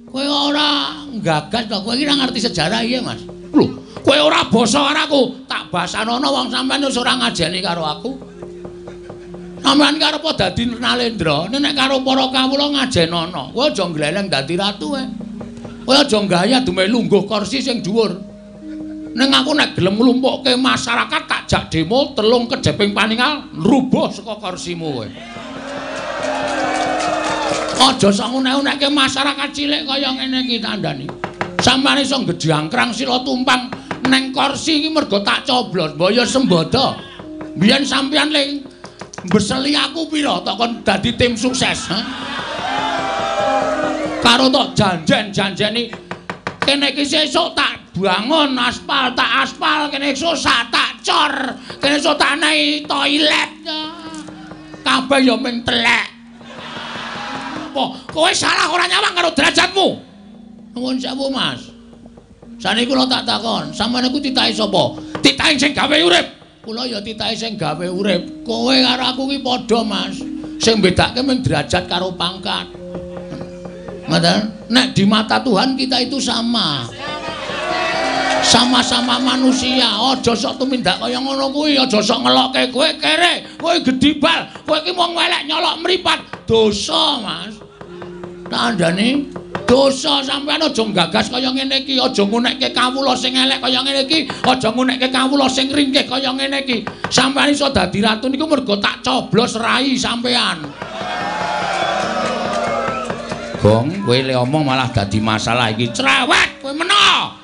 Kowe ora nggagas to, kowe iki ora ngerti sejarah iya, Mas. Lho, kowe ora basa karo aku, tak basanono wong sampean wis ora ngajeni karo aku. Sampeyan ki arep dadi Nalendra, nek karo para kawula ngajenono. Kowe aja ngleleng dadi ratu kowe. Kowe aja gaya dume lungguh kursi sing dhuwur. Ning aku nek gelem nglumpukke masyarakat tak jak demo telung kejeping paningal rubuh saka kursimu kowe. Aja sok ngunek-unekke masyarakat cilik kaya ngene iki tandani. Sampeyan iso ngejangkrang sila tumpang neng kursi iki mergo tak coblos, mbok ya sembada. Biyen sampeyan ling mbeseli aku pira tok kon dadi tim sukses, ha? Karo tok janjen-janjeni kene iki sesuk tak bangun aspal, tak aspal, kene esuk tak cor, kene esuk tak nei toilet. Kabeh ya ming telek. Apa kowe salah ora nyawang karo derajatmu? Nuwun sewu, Mas. Saniki kula tak takon, sampeyan iku titahe sapa? Titahe sing gawe urip. Kula ya titahe sing gawe urip. Kowe karo aku ki padha, Mas. Sing bedake mung derajat karo pangkat. Ngoten? Nek di mata Tuhan kita itu sama. Sama-sama manusia. Aja sok tumindak kaya ngono kuwi, aja sok ngelokke kowe kere, kowe gedibal, kowe iki wong elek nyolok mripat. Dosa, Mas. Tandane dosa sampean aja nggagas kaya ngene iki, aja ngunekke kawula sing elek kaya ngene iki, aja ngunekke kawula sing ringkih kaya ngene iki. Sampean iso dadi ratu niku mergo tak coblos rai sampean. Gong, kowe le omong malah dadi masalah iki. Cerewet kowe meno.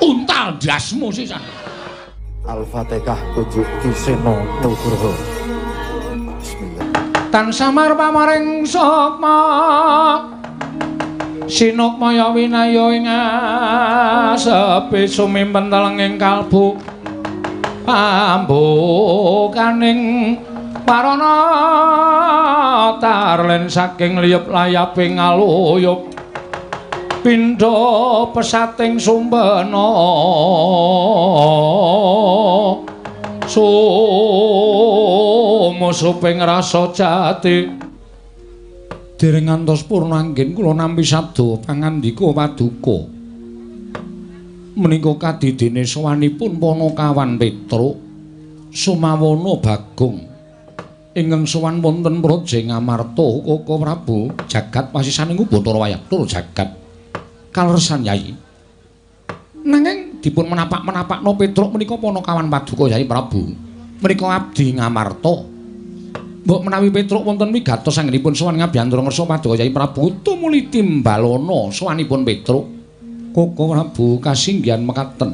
Untal ndasmu sisan. Al-Fatihah pujuk Ki Seno Nugroho. Bismillah. Tan samar pamaring sukma sinukmaya winaya ing asepi sumimpen telenging kalbu pambukaning parana tarlen saking liyep layaping aluyup pindha pesating sumbena sumusuping rasa jati. Dereng ngantos purna anggen kula nampi sabda pangandika paduka. Menika kadidene sowanipun Panakawan Petruk Sumawana Bagong ingkang sowan wonten Praja Ngamarta Koko Prabu jagat pasisaning Bathara Wayah tur jagat. Kaleresan Yai. Nanging dipun menapak-menapakno Petruk menika Panakawan paduka Yai Prabu. Menika abdi Ngamarta. Mbok menawi Petruk wonten wigatos anggenipun sowan ngabiyantara ngersa paduka Yai Prabu tumuli timbalana sowanipun Petruk. Koko Prabu kasinggihan mekaten.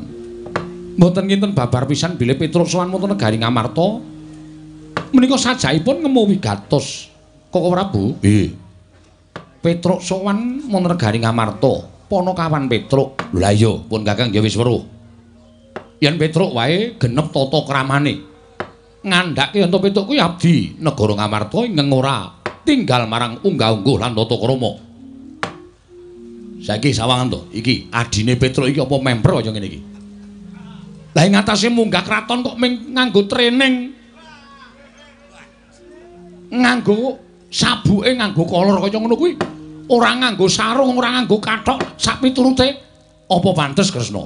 Mboten kinten babar pisan bilih Petruk sowan wonten negari Ngamarta. Menika sajaipun ngemu wigatos. Koko Prabu, nggih. Petruk sowan wonten negari Ngamarta. Panakawan Petruk. Lha iya, pun Kakang ya wis weruh. Yen Petruk wae genep tata kramane. Ngandhake yen to Petruk kuwi abdi negara Ngamarta ingkang ora tinggal marang unggah-ungguh lan tata krama. Saiki sawangan to, iki adine Petruk iki apa memper kaya ngene iki. Lah ing atase munggah kraton kok ming nganggo training. Nganggo sabuke nganggo kolor kaya ngono kuwi. Ora nganggo sarung, ora nganggo kathok sak piturute. Apa pantes Kresna?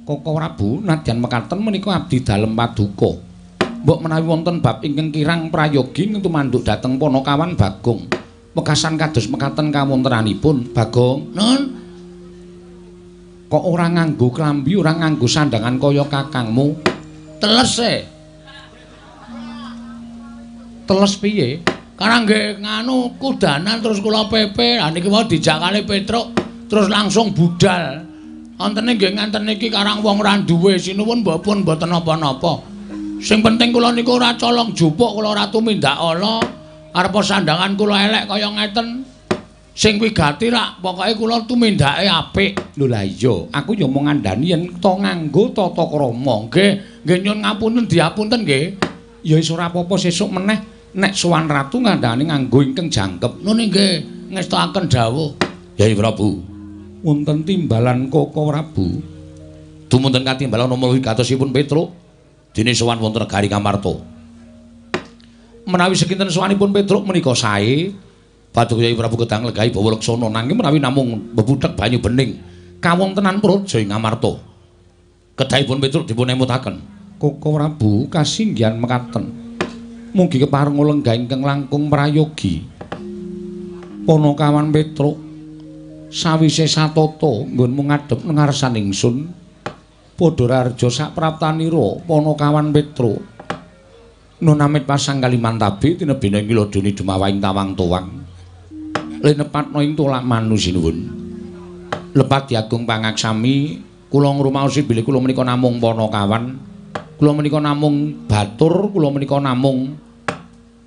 Koko Prabu nadyan mekaten menika abdi dalem paduka. Mbok menawi wonten bab ingkang kirang prayogi tumanduk dhateng Panakawan Bagong. Wekasan kados mekaten kawontenanipun Bagong. Nun. Kok ora nganggo klambi, ora nganggo sandangan kaya kakangmu? Teles e. Teles piye? Karena nggih nganu kudanan terus kula pepe. Lah niki wau dijak kali Petruk terus langsung budal. Wontene nggih ngenten niki karang wong ora duwe sinuwun mbok pun mboten napa-napa. Sing penting kula niku ora colong jupuk, kula ora tumindak ala. Arepa sandangan kula elek kaya ngeten. Sing wigati rak pokoke kula tumindake apik. Lho lah iya, aku ya mung ngandani yen to nganggo tata krama. Nggih, nggih nyuwun ngapunten diapunten nggih. Ya wis ora apa-apa sesuk meneh nek sowan ratu ngandani nganggo ingkang jangkep. Nun nggih ngestokaken dawuh. Yai Prabu, wonten timbalan Koko Prabu. Dumunten katimbalan nama wigatosipun Petruk dene sowan wonten negari Ngamarta. Menawi sekinten sowanipun Petruk menika sae, Paduka Yayi Prabu kedang legahi bawa leksana nanging menawi namung bebuthek banyu bening kawontenan praja ing Amarta. Kedahipun Petruk dipun emutaken. Koko Prabu kasinggihan mekaten. Mugi kepareng lenggah ingkang langkung prayogi. Panakawan Petruk sawise satata nggonmu ngadhep ngarsan ingsun. Padha raharja sapraptanira Panakawan Petruk. Nun amit pasang Kalimantabi tinebina ing Wiladuni dumawaing tawang tuwang. Linepatna ing tolak manu sinuwun. Lepat diagung pangaksami kula ngrumaosi bilih kula menika namung panakawan, kula menika namung batur, kula menika namung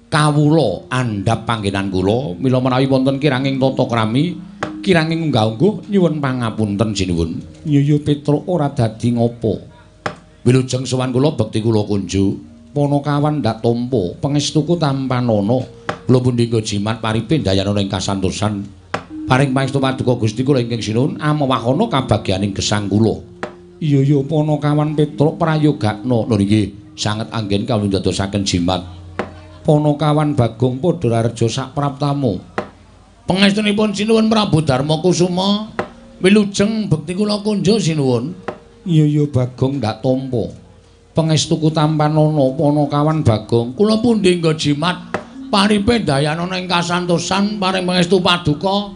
kawula andhap panggenan kula. Mila menawi wonten kiranging tata krami, kiranging unggah-ungguh nyuwun pangapunten sinuwun. Yuyu Petruk ora dadi ngopo. Wilujeng sowan kula bekti kula kunjuk. Panakawan ndak tampa pangestuku tampanana. Kula pundi nggo jimat paripe ndayanana ing kasantosan. Paring pangestu paduka Gusti kula ingkang sinuwun amawahana kabagyaning gesang kula. Iya ya Panakawan Petruk prayogakna. Lho nggih, sanget anggen kawula ndadosaken jimat. Panakawan Bagong padha raharja sapraptamu. Pangestunipun sinuwun Prabu Darma Kusuma, wilujeng bekti kula kunjuk sinuwun. Iya ya Bagong ndak tampa. Pangestuku tampanana Panakawan Bagong. Kula pundi nggo jimat paripe ndayanana ing kasantosan paring pangestu paduka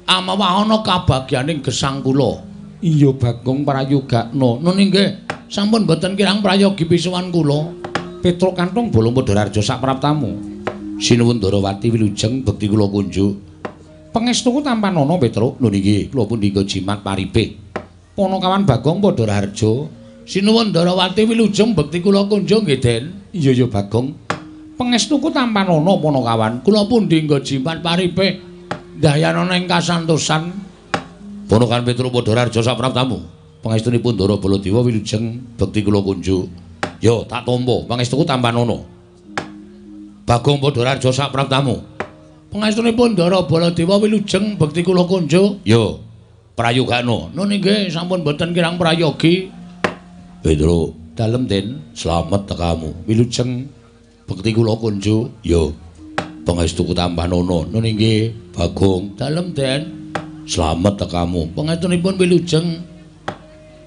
amawahana kabagyaning gesang kula. Iya Bagong prayogakna. Nun inggih, sampun boten kirang prayogi pisuwan kula. Petruk kanthong bolong padha raharja sapraptamu. Sinuwun Darawati wilujeng bekti kula kunjuk. Pangestuku tampanana Petruk. Lho nggih, kula pundi nggo jimat paripe. Panakawan Bagong padha raharja. Sinuwun Darawati wilujeng bekti kula kunjuk nggih, Den. Iya ya Bagong. Pangestuku tampanana Panakawan. Kula pundi nggo jimat paripe ndayanana ing kasantosan. Panakawan Petruk padha raharja sapraptamu. Pangestunipun Ndara Baladewa wilujeng bekti kula kunjuk. Yo tak tampa pangestuku tampanana. Bagong padha raharja sapraptamu. Pangestunipun Ndara Baladewa wilujeng bekti kula kunjuk. Yo prayogakna. Nun inggih, sampun boten kirang prayogi. Petruk dalem Den, slamet tekamu. Wilujeng bekti kula kunjuk. Yo pangestuku tampanana. Nun inggih Bagong. Dalem Den, slamet tekamu. Pangestunipun wilujeng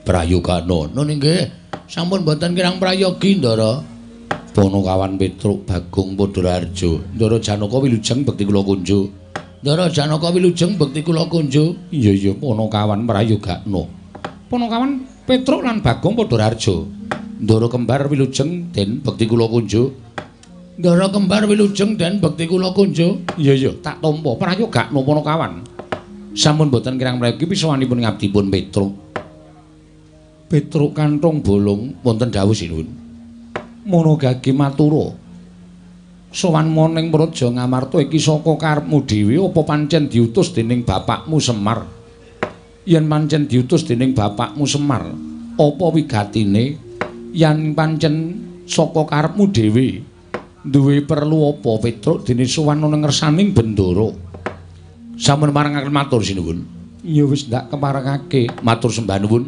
prayogakna. Nun inggih, sampun boten kirang prayogi Ndara. Panakawan Petruk Bagong padha raharja. Ndara Janaka wilujeng bekti kula kunjuk. Ndara Janaka wilujeng bekti kula kunjuk. Iya iya Panakawan prayogakna. Panakawan Petruk lan Bagong padha raharja. Ndara kembar wilujeng Den bekti kula kunjuk. Ndara kembar wilujeng Den bekti kula kunjuk. Iya iya tak tampa prayogakna Panakawan. Sampun boten kirang prayogi pisawanipun ngabdipun Petruk. Petruk kanthong bolong wonten dawuh sinuwun. Monogage matura. Sowan moning praja Ngamarta iki saka karepmu dhewe apa pancen diutus dening bapakmu Semar? Yen pancen diutus dening bapakmu Semar, apa wigatine? Yen pancen saka karepmu dhewe, duwe perlu apa Petruk dene sowan ana ngersaning Bendara? Sampun marengaken matur sinuwun. Ya wis ndak keparengake matur sembah nuwun.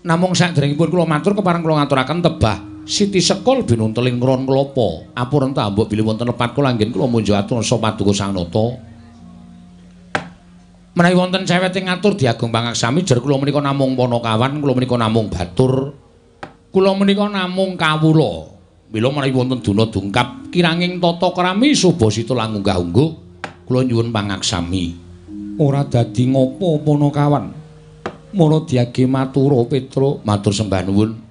Namung saderengipun kula matur kepareng kula ngaturaken tebah Siti Sekul binunteling ron klapa. Apurenta mbok bilih wonten lepat kula anggen kula munjuk atur sa paduka Sang Nata. Menawi wonten cewete ngatur diagung pangaksami jer kula menika namung panakawan, kula menika namung batur, kula menika namung kawula. Mila menawi wonten duna dungkap kiranging tata krami subasita lan unggah-ungguh kula nyuwun pangaksami. Ora dadi ngopo Panakawan. Mula diage matura Petruk, matur sembah nuwun.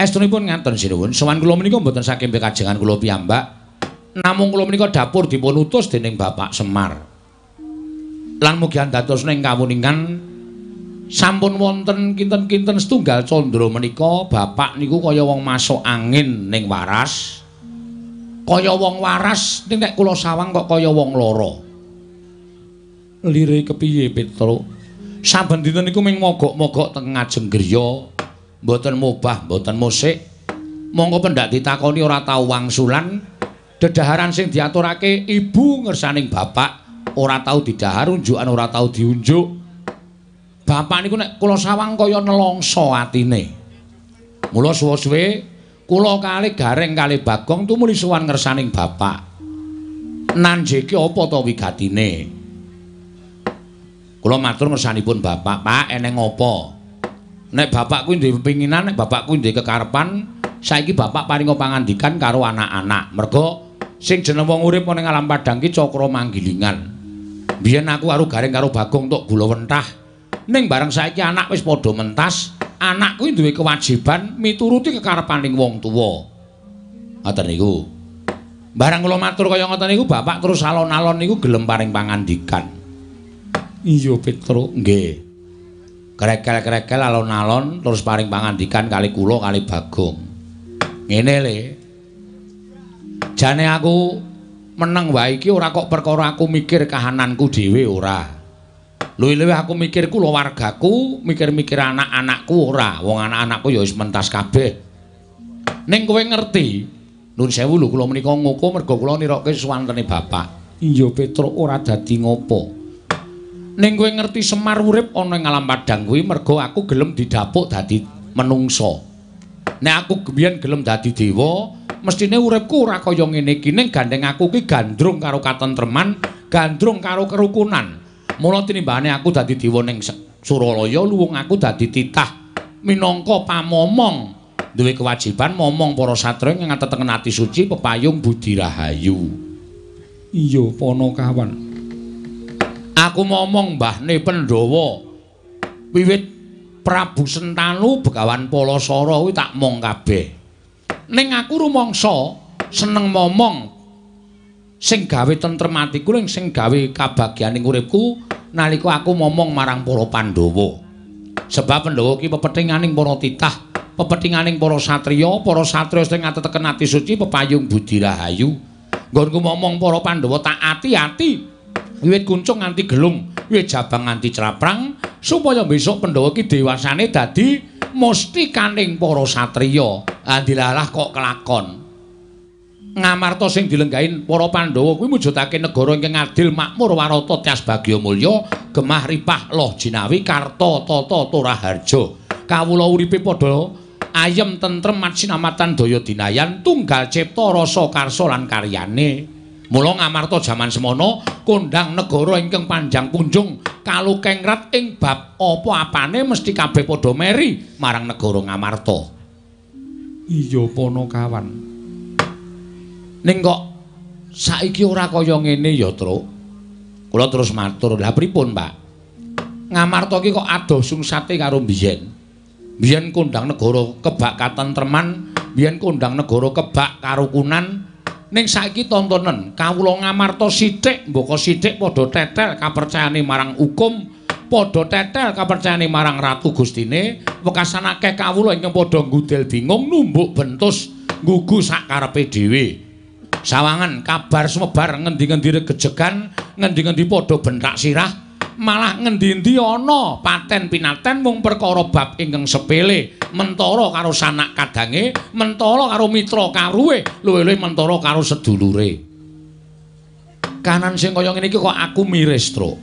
Estunipun ngaten sinuwun, sowan kula menika mboten saking pekajengan kula piyambak. Namung kula menika dapur dipun utus dening Bapak Semar. Lan mugi andados ing kawuningan sampun wonten kinten-kinten setunggal candra menika bapak niku kaya wong masuk angin ning waras. Kaya wong waras ning nek kula sawang kok kaya wong lara. Lire kepiye Petruk? Saben dinten niku ming mogok-mogok teng ngajeng griya. Mboten mubah, mboten musik. Monggo pendak ditakoni ora tau wangsulan. Dedaharan sing diaturake ibu ngersaning bapak ora tau didahar, unjukan ora tau diunjuk. Bapak niku nek kula sawang kaya nelongso atine. Mula suwe-suwe kula kalih Gareng kalih Bagong tumuli sowan ngersaning bapak. Nanjeke apa to wigatine? Kula matur ngersanipun Bapak, Pak, eneng apa? Nek bapak kuwi duwe pepinginan, nek bapak kuwi duwe kekarepan, saiki bapak paringa pangandikan karo anak-anak. Merga sing jeneng wong urip ana ing alam padhang ki cakra manggilingan. Biyen aku karo Gareng karo Bagong tok gula wentah. Ning bareng saiki anak wis padha mentas, anak kuwi duwe kewajiban mituruti kekarepaning wong tuwa. Ngoten niku. Bareng kula matur kaya ngoten niku, bapak terus alon-alon niku gelem paring pangandikan. Iya, Petruk, nggih. Krekel-krekel alon-alon terus paring pangandikan kali kula kali Bagong. Ngene le. Jane aku meneng wae iki ora kok perkara aku mikir kahananku dhewe ora. Luwih-luwih aku mikir kulawargaku, mikir-mikir anak-anakku ora. Wong anak-anakku ya wis mentas kabeh. Ning kowe ngerti, nuwun sewu lho kula menika ngoko merga kula nirokke suwantene bapak. Iya Petruk ora dadi ngopo. Ning kowe ngerti Semar urip ana ing alam padhang kuwi merga aku gelem didapuk dadi menungsa. Nek aku biyen gelem dadi dewa, mestine uripku ora kaya ngene iki. Ning gandeng aku ki gandrung karo katentreman, gandrung karo kerukunan. Mula tinimbane aku dadi dewa ning Suralaya, luwung aku dadi titah minangka pamomong, duwe kewajiban momong para satriya ing ngatetengen ati suci pepayung budi rahayu. Iya, Panakawan. Aku momong mbahne Pandhawa. Wiwit Prabu Sentanu Begawan Palasara kuwi tak mong kabeh. Ning aku rumangsa seneng momong sing gawe tentrem atiku ning sing gawe kabagyaning uripku nalika aku momong marang para Pandhawa. Sebab Pandhawa ki pepethinganing para titah, pepethinganing para satriya, para satriya sing ngateteken ati suci pepayung budi rahayu. Nggonku momong para Pandhawa tak ati-ati. Wiwit kuncung nganti gelung, wiwit jabang nganti craprang, supaya besok Pandhawa ki dewasane dadi mustikaning para satriya. Andilalah kok kelakon. Ngamarta sing dilenggahin para Pandhawa kuwi mujudake negara ingkang adil, makmur, warata, tyas bagya mulya, gemah ripah loh jinawi, karta tata toraharja. Kawula uripe padha ayem tentrem sinamatan daya dinayan, tunggal cipta rasa karsa lan karyane. Mula Ngamarta jaman semono kondhang negara ingkang panjang punjung kalukengrat ing bab apa-apane mesti kabeh padha meri marang negara Ngamarta. Iya Panakawan. Ning kok saiki ora kaya ngene ya, Truk. Kula terus matur, "Lah pripun, Pak? Ngamarta iki kok adoh sungsate karo biyen. Biyen kondhang negara kebak katentreman, biyen kondhang negara kebak karukunan. Ning saiki tontonen kawula Ngamarta sithik mbaka sithik padha tetel kapercayane marang hukum, padha tetel kapercayane marang Ratu Gustine, wekasan akeh kawula ingkang padha nggudel bingung numbuk bentus nggugu sak karepe dhewe. Sawangan kabar sumebar ngendi-ngendi regejegan, ngendi-ngendi padha bentak sirah, malah ngendi-endi ana paten pinaten mung perkara bab ingkang sepele, mentara karo sanak kadange, mentara karo mitra karuwe, luwih-luwih mentara karo sedulure. Kanan sing kaya ngene iki kok aku miris, Truk.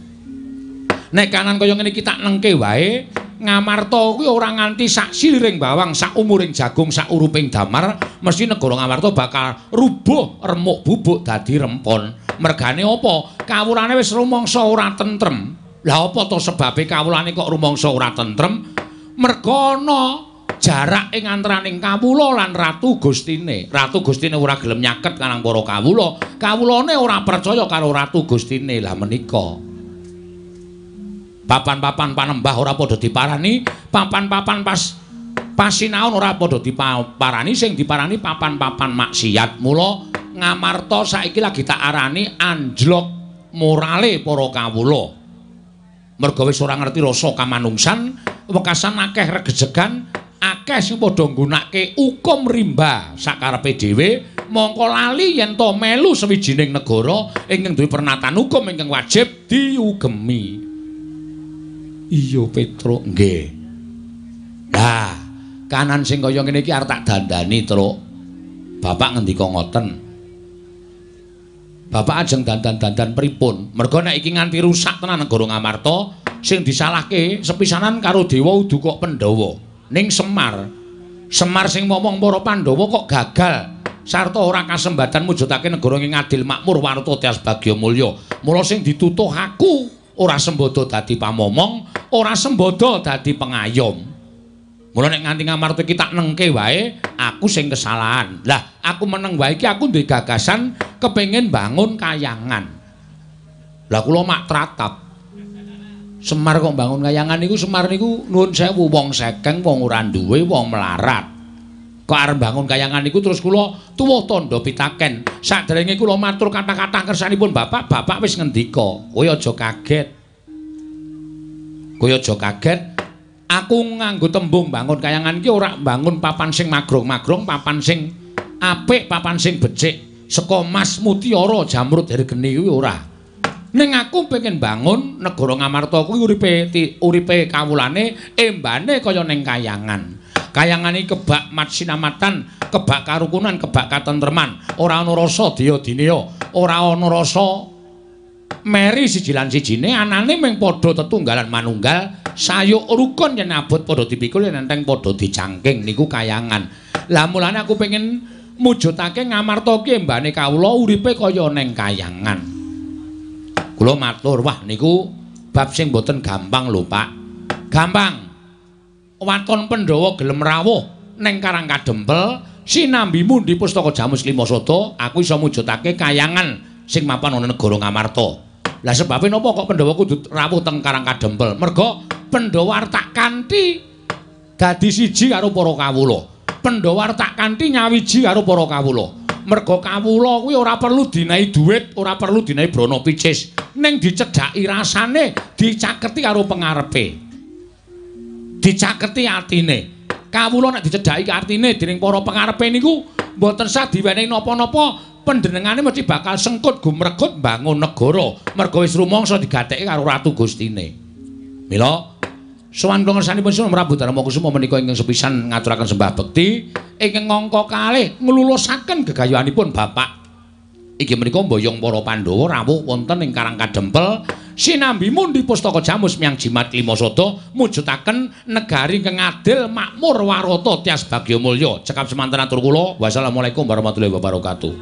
Nek kanan kaya ngene iki tak nengke wae, Ngamarta kuwi ora nganti sak siliring bawang, sak umuring jagung, sak uruping damar, mesti negara Ngamarta bakal rubuh remuk bubuk dadi rempon. Mergane apa? Kawulane wis rumangsa ora tentrem. Lah apa to sebabe kawulane kok rumangsa ora tentrem? Merga ana jarak ing antaraning kawula lan Ratu Gustine. Ratu Gustine ora gelem nyaket karang para kawula. Kawulane ora percaya karo Ratu Gustine. Lah menika papan-papan panembah ora padha diparani, papan-papan pas pasinaon ora padha diparani, sing diparani papan-papan maksiat. Mula Ngamarta saiki lagi tak arani anjlok morale para kawula. Merga wis ora ngerti rasa kamanungsan, wekasan akeh regejegan, akeh sing padha nggunakake hukum rimba sakarepe dhewe, mongko lali yen to melu sawijining negara ingkang duwe pernatan hukum ingkang wajib diugemi. Iya Petruk, nggih. Lah, kanan sing kaya ngene iki arep tak dandani, Truk. Bapak ngendika ngoten. Bapak ajeng dandan-dandan pripun? Merga nek iki nganti rusak tenan negara Ngamarta, sing disalahke sepisanan karo dewa udu kok Pandhawa. Ning Semar. Semar sing momong para Pandhawa kok gagal. Sarta ora kasembatan mujudake negara ing adil makmur warta tias bagya mulya. Mula sing ditutuh aku ora sembodo dadi pamomong, ora sembodo dadi pengayom. Mula nek nganti Ngamarta iki tak nengke wae, aku sing kesalahan. Lah, aku meneng wae iki aku duwe gagasan kepengin bangun kayangan. Lah kula mak tratap. Semar kok bangun kayangan niku, Semar niku nuwun sewu wong sekeng, wong ora duwe, wong melarat. Kok arep bangun kayangan niku terus kula tuwuh tandha pitaken. Saderenge kula matur kata-kata kersanipun bapak, bapak wis ngendika, "Kowe aja kaget. Kowe aja kaget. Aku nganggo tembung bangun kayangan iki ora bangun papan sing magrong-magrong, papan sing apik, papan sing becik, saka mas mutiara jamrud hergeni kuwi ora. Ning aku pengen bangun negara Ngamarta kuwi uripe kawulane embane kaya ning kayangan. Kayangan iki kebak matsinamatan, kebak karukunan, kebak katentreman. Ora ana rasa daya-dineya, ora ana rasa meri siji lan sijine, anane mung padha tetunggalan manunggal, sayuk rukun yen abot padha dipikul, yen enteng padha dicangking niku kayangan. Lah mulane aku pengen mujudake Ngamarta ki embane kawula uripe kaya ning kayangan. Kula matur, wah niku bab sing mboten gampang lho, Pak. Gampang. Waton Pandhawa gelem rawuh ning Karang Kadempel sinambi mundi pustaka Jamus Lima Sada, aku iso mujudake kayangan sing mapan ana negara Ngamarta. Lah sebabe napa kok Pandhawa kudu rawuh teng Karang Kadempel? Merga Pandhawa arep tak kanthi dadi siji karo para kawula. Pandhawa arep tak kanthi nyawiji karo para kawula. Merga kawula kuwi ora perlu dinehi dhuwit, ora perlu dinehi brana picis, ning dicedhaki rasane, dicaketi karo pengarepe. Dicaketi atine. Kawula nek dicedhaki atine dening para pengarepe niku mboten sah diwenehi napa-napa, panjenengane mesti bakal sengkut gumregut mbangun negara. Merga wis rumangsa digatheki karo Ratu Gustine. Mila sowan kula ngersanipun Sunan Prabu Darma Kusuma menika ingkang sepisan ngaturaken sembah bekti ingkang angka kalih nglulusaken gegayuhanipun bapak. Inggih menika mboyong para Pandhawa rawuh wonten ing Karang Kadempel sinambi mundi pustaka Jamus miyang Jimat Lima Sada mujudaken negari ingkang adil makmur warata tias bagya mulya. Cekap semanten atur kula. Wassalamualaikum warahmatullahi wabarakatuh.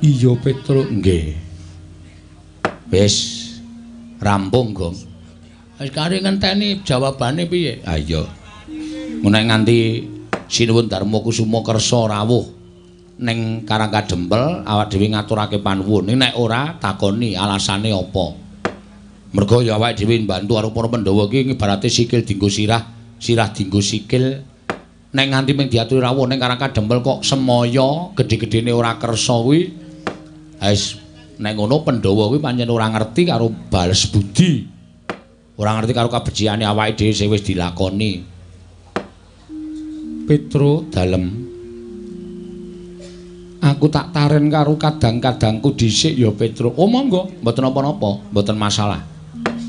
Iya Petruk, nggih. Wis rampung, Gong. Wis kari ngenteni jawabane piye? Ha iya. Nek nganti Sinuwun Darma Kusuma kersa rawuh ning Karang Kadempel awak dhewe ngaturake panuwun. Ning nek ora takoni alasane apa? Merga ya awake dhewe mbantu karo para Pandhawa iki ibarate sikil dienggo sirah, sirah dienggo sikil. Nek nganti mung diaturi rawuh ning Karang Kadempel kok semaya gedhe-gedhene ora kersa kuwi, wis nek ngono Pandhawa kuwi pancen ora ngerti karo bales budi. Ora ngerti karo kabeciane awake dhewe sing wis dilakoni. Petro dalem, aku tak taren karo kadang-kadangku dhisik ya Petro. Oh monggo, mboten napa-napa, mboten masalah.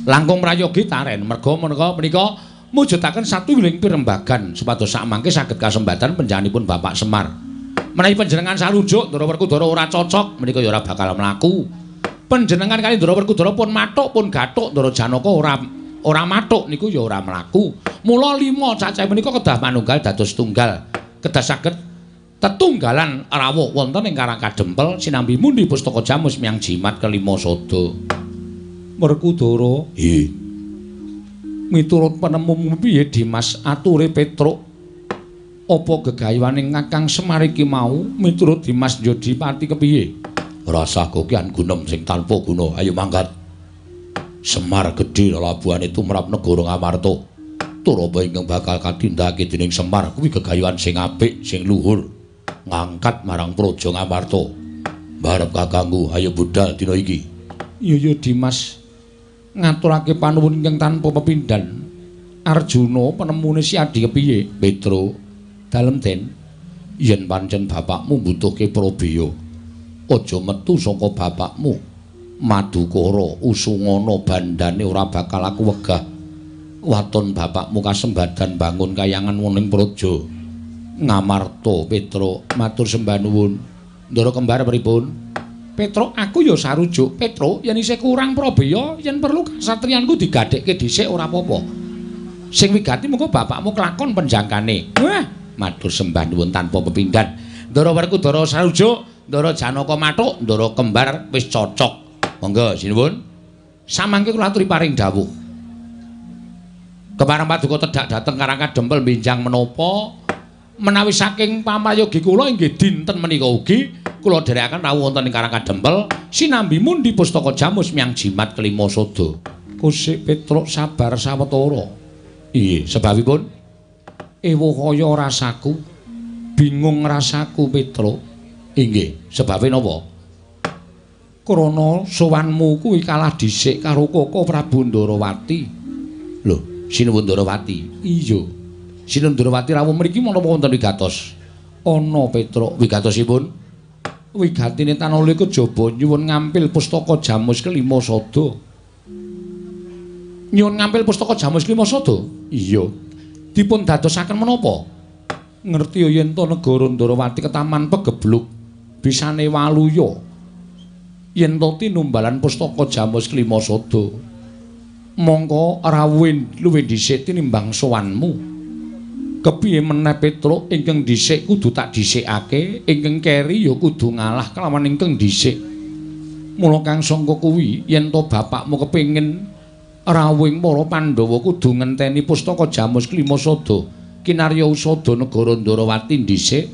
Langkung prayogi taren, merga menika mujudaken satunggiling pirembagan supados sakmangke saged kasembatan panjenenganipun Bapak Semar. Menawi panjenengan sarujuk Ndara Werkudara ora cocok, menika ya ora bakal mlaku. Panjenengan kali Ndara Werkudara pun mathuk pun gathuk, Ndara Janaka ora mathuk niku ya ora mlaku. Mula lima cacah menika kedah manunggal dados tunggal, kedah saged tetunggalan rawuh wonten ing Karang Kadempel sinambi mundi pustaka Jamus miyang Jimat kelima sada. Werkudara, nggih. Miturut penemumu piye Dimas ature Petruk? Apa gegayuhane Kakang Semar iki mau miturut Dimas Jodipati kepiye? Ora usah kokian gunem sing tanpa guna. Ayo mangkat. Semar gedhe lelabuhane tumrap negara Ngamarta. Turaba ingkang bakal katindakake dening Semar kuwi gegayuhan sing apik, sing luhur, ngangkat marang praja Ngamarta. Barep kakangku, ayo budal dina iki. Iya ya Dimas, ngaturake panuwun ingkang tanpa pepindhan. Arjuna penemune si Adi kepiye? Petro, dalem Den, yen pancen bapakmu mbutuhke prabeya, aja metu saka bapakmu. Madukara usungana bandane ora bakal aku wegah. Waton bapakmu kasembadan bangun kayangan wonten praja Ngamarta. Petro matur sembah nuwun. Ndara kembar pripun? Petro, aku ya sarujuk. Petro, yen isih kurang prabeya, yen perlu kasatriyanku digadhekke dhisik ora apa-apa. Sing wigati mengko bapakmu kelakon penjangkane. Wah, Matur sembah nuwun tanpa pepindhan. Ndara Werkudara sarujuk, Ndara Janaka mathuk, Ndara kembar wis cocok. Monggo sinuwun. Samangke kula aturi paring dawuh. Kepareng paduka tedhak dhateng Karang Kadempel benjang menapa menawi saking pamayogi kula inggih dinten menika ugi kula dherekaken rawuh wonten ing Karang Kadempel sinambi mundi pustaka jamus miyang jimat kelima sada. Kusik Petruk sabar sawetara. Iya, sebabipun ewuh kaya rasaku, bingung rasaku Petruk. Inggih, sebabe napa? Krana sowanmu kuwi kalah dhisik karo Koko Prabu Ndarawati. Lho, Sinuwun Ndarawati. Iya. Sinuwun Ndarawati rawuh mriki menapa wonten wigatos? Ana Petruk, wigatosipun wigatine tanala kejaba nyuwun ngampil pustaka jamus kelima sada. Nyuwun ngampil pustaka jamus kelima sada? Iya. Dipun dadosaken menapa? Ngerti yen to negara Ndarawati ketaman pegebluk bisane waluya. Yen to tinumbalan pustaka jamus kelima sada. Mongko rawuhe luwih dhisik tinimbang sowanmu. Kepiye meneh Petruk ingkang dhisik kudu tak dhisikake, ingkang keri ya kudu ngalah kelawan ingkang dhisik. Mula kang sangka kuwi yen to bapakmu kepengin rawuhing para Pandhawa kudu ngenteni pustaka jamus kelima sada kinarya usada negara Ndarawati dhisik,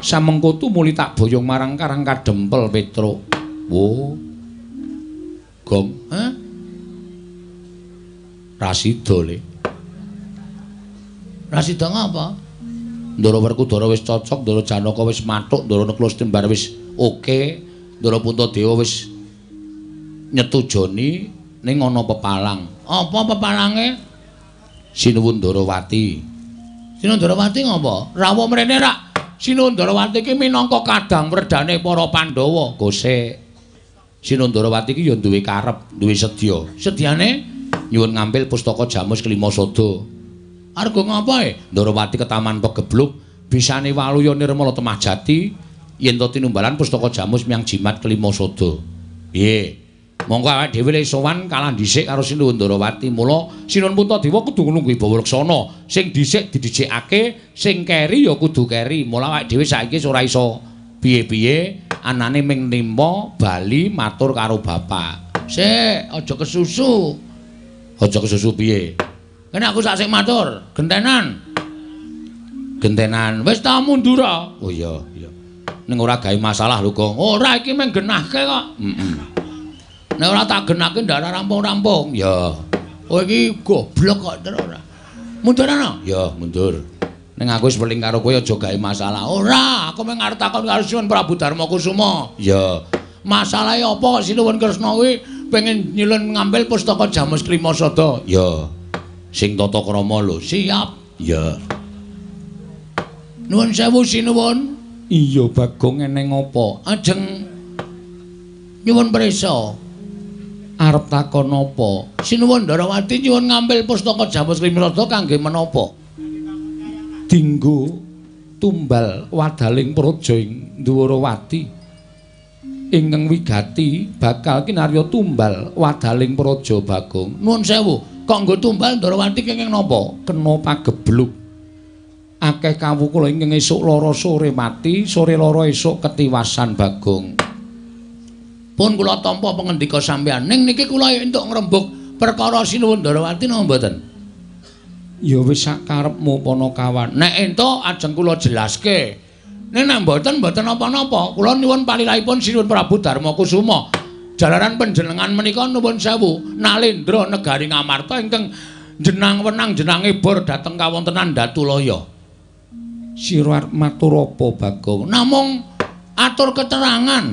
samengko tumuli tak boyong marang Karang Kadempel Petruk. Wo. Gong, ha? Rasida le. Rasida ngapa? Ndara Werkudara wis cocok, Ndara Janaka wis mathuk, Ndara Nakula Setembar wis oke, Ndara Puntadewa wis nyetujoni ning ana pepalang. Apa pepalange? Sinuwun Ndarawati. Sinuwun Ndarawati ngapa? Rawuh mrene rak. Sinuwun Ndarawati iki minangka kadang werdane para Pandhawa. Gosek. Sinuwun Ndarawati iki ya duwe karep, duwe sedya. Sedyane nyuwun ngampil pustaka jamus kelima sada. Arga ngapa e? Ndarawati ketaman pegebluk bisane waluya nirmala temah jati yen to tinumbalan pustaka jamus miyang jimat kelima sada. Piye? Mongko awake dhewe le sowan kalah dhisik karo Sinuwun Ndarawati. Mula Sinuwun Puntadewa kudu nunggu wibawa laksana. Sing dhisik didhisikake, sing keri ya kudu keri. Mula awake dhewe saiki ora iso piye-piye, anane ming nimpa bali matur karo bapak. Sik, aja kesusu. Aja kesusu piye? Kene aku sak sing matur, gentenan. Gentenan. Wis ta mundur. Oh iya, iya. Ning ora gawe masalah lho, Gong. Ora iki mung genahke kok. Heeh. Nek ora tak genahke ndak rampung-rampung. Ya. Oh iki goblok kok terus ora. Mundur ana? Ya, mundur. Ning aku wis weling karo kowe aja gawe masalah. Ora, aku mung arep takon karo Sinuwun Prabu Darma Kusuma. Ya. Masalahe apa kok Sinuwun Kresna kuwi pengen nyilun ngambil pustaka jamus kelima sada? Ya. Sing tata krama lho. Siap. Ya. Nuwun sewu sinuwun. Iya Bagong eneng apa? Ajeng nyuwun prisa. Arep takon apa? Sinuwun Ndarawati nyuwun ngambil pustaka jamus kelima sada kangge menapa? Dinggo tumbal wadaling praja ing Ndwarawati. Ingkang wigati bakal kinarya tumbal wadaling praja Bagong. Nuwun sewu. Kok nggo tumbal Ndarawati kenging napa? Kena pagebluk. Akeh kawula ingkang esuk lara sore mati, sore lara esuk ketiwasan Bagong. Pun kula tampa pangendika sampeyan. Ning niki kula entuk ngrembug perkara Sinuwun Ndarawati napa mboten? Ya wis sak karepmu Panakawan. Nek entuk ajeng kula jelaske. Ning nek mboten mboten napa-napa. Kula nyuwun palilahipun Sinuwun Prabu Darma Kusuma. Jalaran panjenengan menika nuwun sewu nalendra negari Ngamarta ingkang jenang wenang jenange bor dhateng kawontenan Datulaya. Sira arep matur apa Bagong? Namung atur keterangan.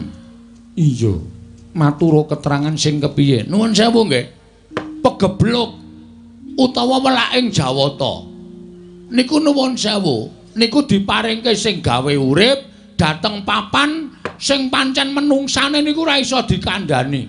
Iya, matur keterangan sing kepiye? Nuwun sewu nggih. Pegebluk utawa welaking Jawata. Niku nuwun sewu, niku diparingke sing gawe urip dhateng papan sing pancen menungsane niku ora iso dikandhani.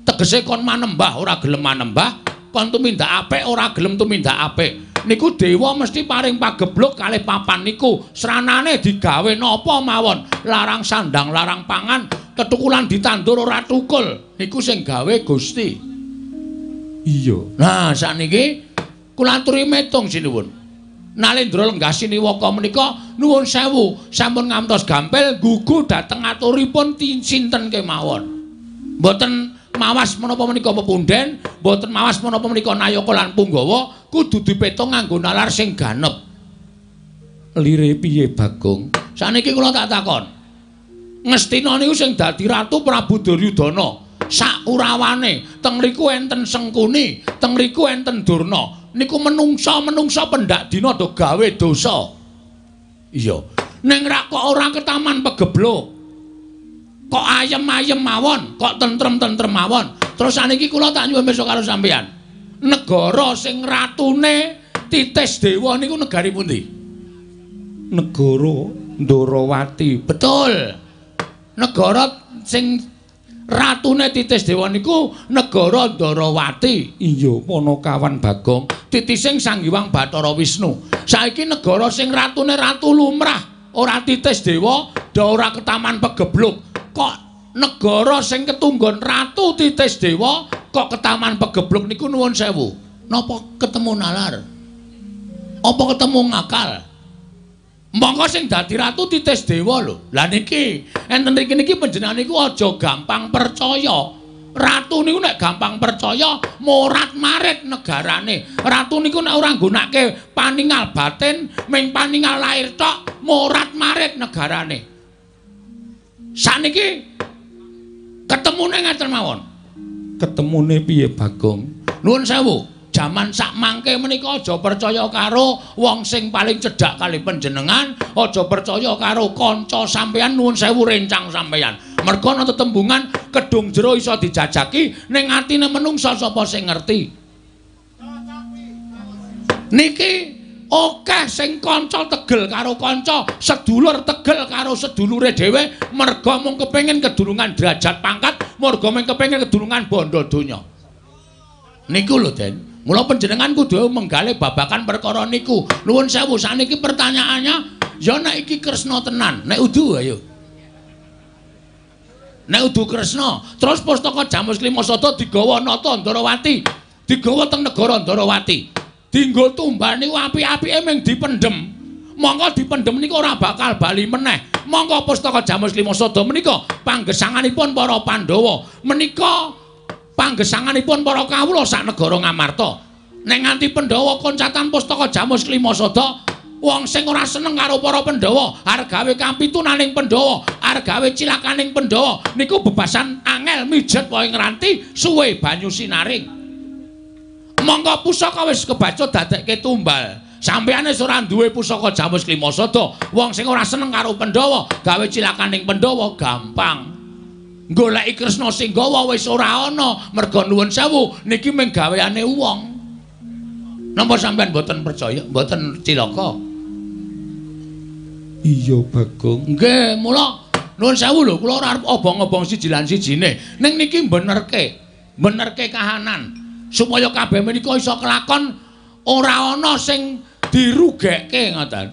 Tegese kon manembah ora gelem manembah, kon tumindak apik ora gelem tumindak apik. Niku dewa mesti paring pagebluk kalih papan niku. Sranane digawe napa mawon, larang sandang, larang pangan, ketukulan ditandur ora tukul. Niku sing gawe Gusti. Iya. Nah, sakniki kula aturi metung sinuwun. Nalendra lenggah siniwaka menika nuwun sewu sampun ngantos gampil gugu dhateng aturipun sinten kemawon. Mboten mawas menapa menika pepunden, mboten mawas menapa menika nayaka lan punggawa, kudu dipetung nganggo nalar sing ganep. Lire piye Bagong? Saniki kula tak takon. Ngastina niku sing dadi ratu Prabu Duryudana. Sak urawane teng mriku enten Sengkuni, teng mriku enten Durna. Niku menungsa-menungsa pendak dina do gawe dosa. Iya. Ning rak kok ora ketaman pegebluk. Kok ayem-ayem mawon, kok tentrem-tentrem mawon. Terus saniki kula tak nyuwun besok karo sampeyan. Negara sing ratune Titis Dewa niku negari pundi? Negara Ndorowati. Betul. Negara sing ratune Titis Dewa niku negara Ndorowati. Iya, Panakawan Bagong. Titising Sang Hyang Bathara Wisnu. Saiki negara sing ratune ratu lumrah, ora Titis Dewa, da ora ketaman pegebluk. Kok negara sing ketunggon ratu Titis Dewa kok ketaman pegebluk niku nuwun sewu. Napa ketemu nalar? Apa ketemu ngakal? Monggo sing dadi ratu Titis Dewa lho. Lah niki enten mriki niki panjenengan niku aja gampang percaya. Ratu niku nek gampang percaya morat-marit negarane. Ratu niku nek ora nggunakake paningal batin, ming paningal lahir tok, morat-marit negarane. Saniki ketemune ngaten mawon. Ketemune piye Bagong? Nuwun sewu. Jaman sak mangke menika aja percaya karo wong sing paling cedhak kali panjenengan, aja percaya karo kanca sampeyan, nuwun sewu rencang sampeyan. Merga ana tetembungan kedung jero iso dijajaki ning atine menungsa sapa sing ngerti. Niki akeh sing kanca tegel karo kanca, sedulur tegel karo sedulure dhewe merga mung kepengin kedulungan derajat pangkat, merga mung kepengin kedulungan bondo donya. Niku lho, Den. Mula panjenengan kudu menggalih babakan perkara niku. Nuwun sewu, saniki pertanyaannya, ya nek iki Kresna tenan, nek udu ayo. Nek udu Kresna, terus pustaka Jamus Klima Sada digawa nata Ndorowati, digawa teng negara Ndorowati. Dinggo tumbal niku apik-apike mung dipendhem. Monggo dipendhem niku ora bakal bali meneh. Monggo pustaka Jamus Klima Sada menika panggesanganipun para Pandhawa. Menika panggesanganipun para kawula sak negara Ngamarta. Nek nganti Pandhawa koncatan pustaka Jamus Klima Sada, wong sing ora seneng karo para Pandhawa, arep gawe kapitunaning Pandhawa, arep gawe cilakaning Pandhawa, niku bebasan angel mijet wae ngranti suwe banyu sinaring. Monggo pusaka wis kebaca dadekke tumbal. Sampeyan wis ora duwe pusaka Jamus Klima Sada, wong sing ora seneng karo Pandhawa, gawe cilakaning Pandhawa gampang. Goleki Kresna sing gawa wis ora ana, merga nuwun sewu niki mung gaweane wong. Napa sampeyan mboten percaya, mboten cilaka? Iya Bagong. Nggih, mula nuwun sewu lho, kula ora arep obong-obong siji lan sijine. Ning niki benerke, benerke kahanan supaya kabeh menika iso kelakon ora ana sing dirugekke ngoten.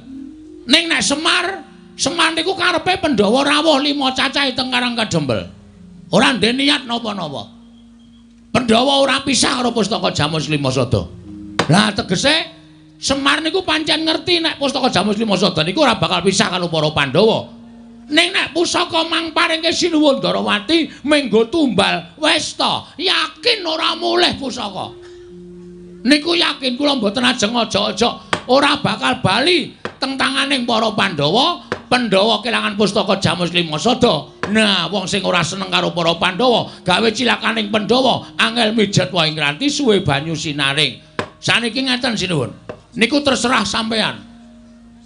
Ning nek Semar, Semar niku karepe Pandhawa rawuh 5 cacahe teng Karang Kadempel. Ora ndek niat napa-napa. Pandhawa ora pisah karo pustaka Jamus Klima Sada. Lah tegese Semar niku pancen ngerti nek pustaka Jamus Klima Sada niku ora bakal pisah karo para Pandhawa. Ning nek pusaka mang paringke Sinuwun Ndorowati menggo tumbal wis ta, yakin ora mulih pusaka. Niku yakin kula mboten ajeng aja-aja ora bakal bali teng tanganing para Pandhawa. Pandhawa kelangan pustaka Jamus Klima Sada. Nah, wong sing ora seneng karo para Pandhawa, gawe cilakaning Pandhawa, angel mijet wae ngranti suwe banyu sinaring. Saniki ngeten sinuwun. Niku terserah sampeyan.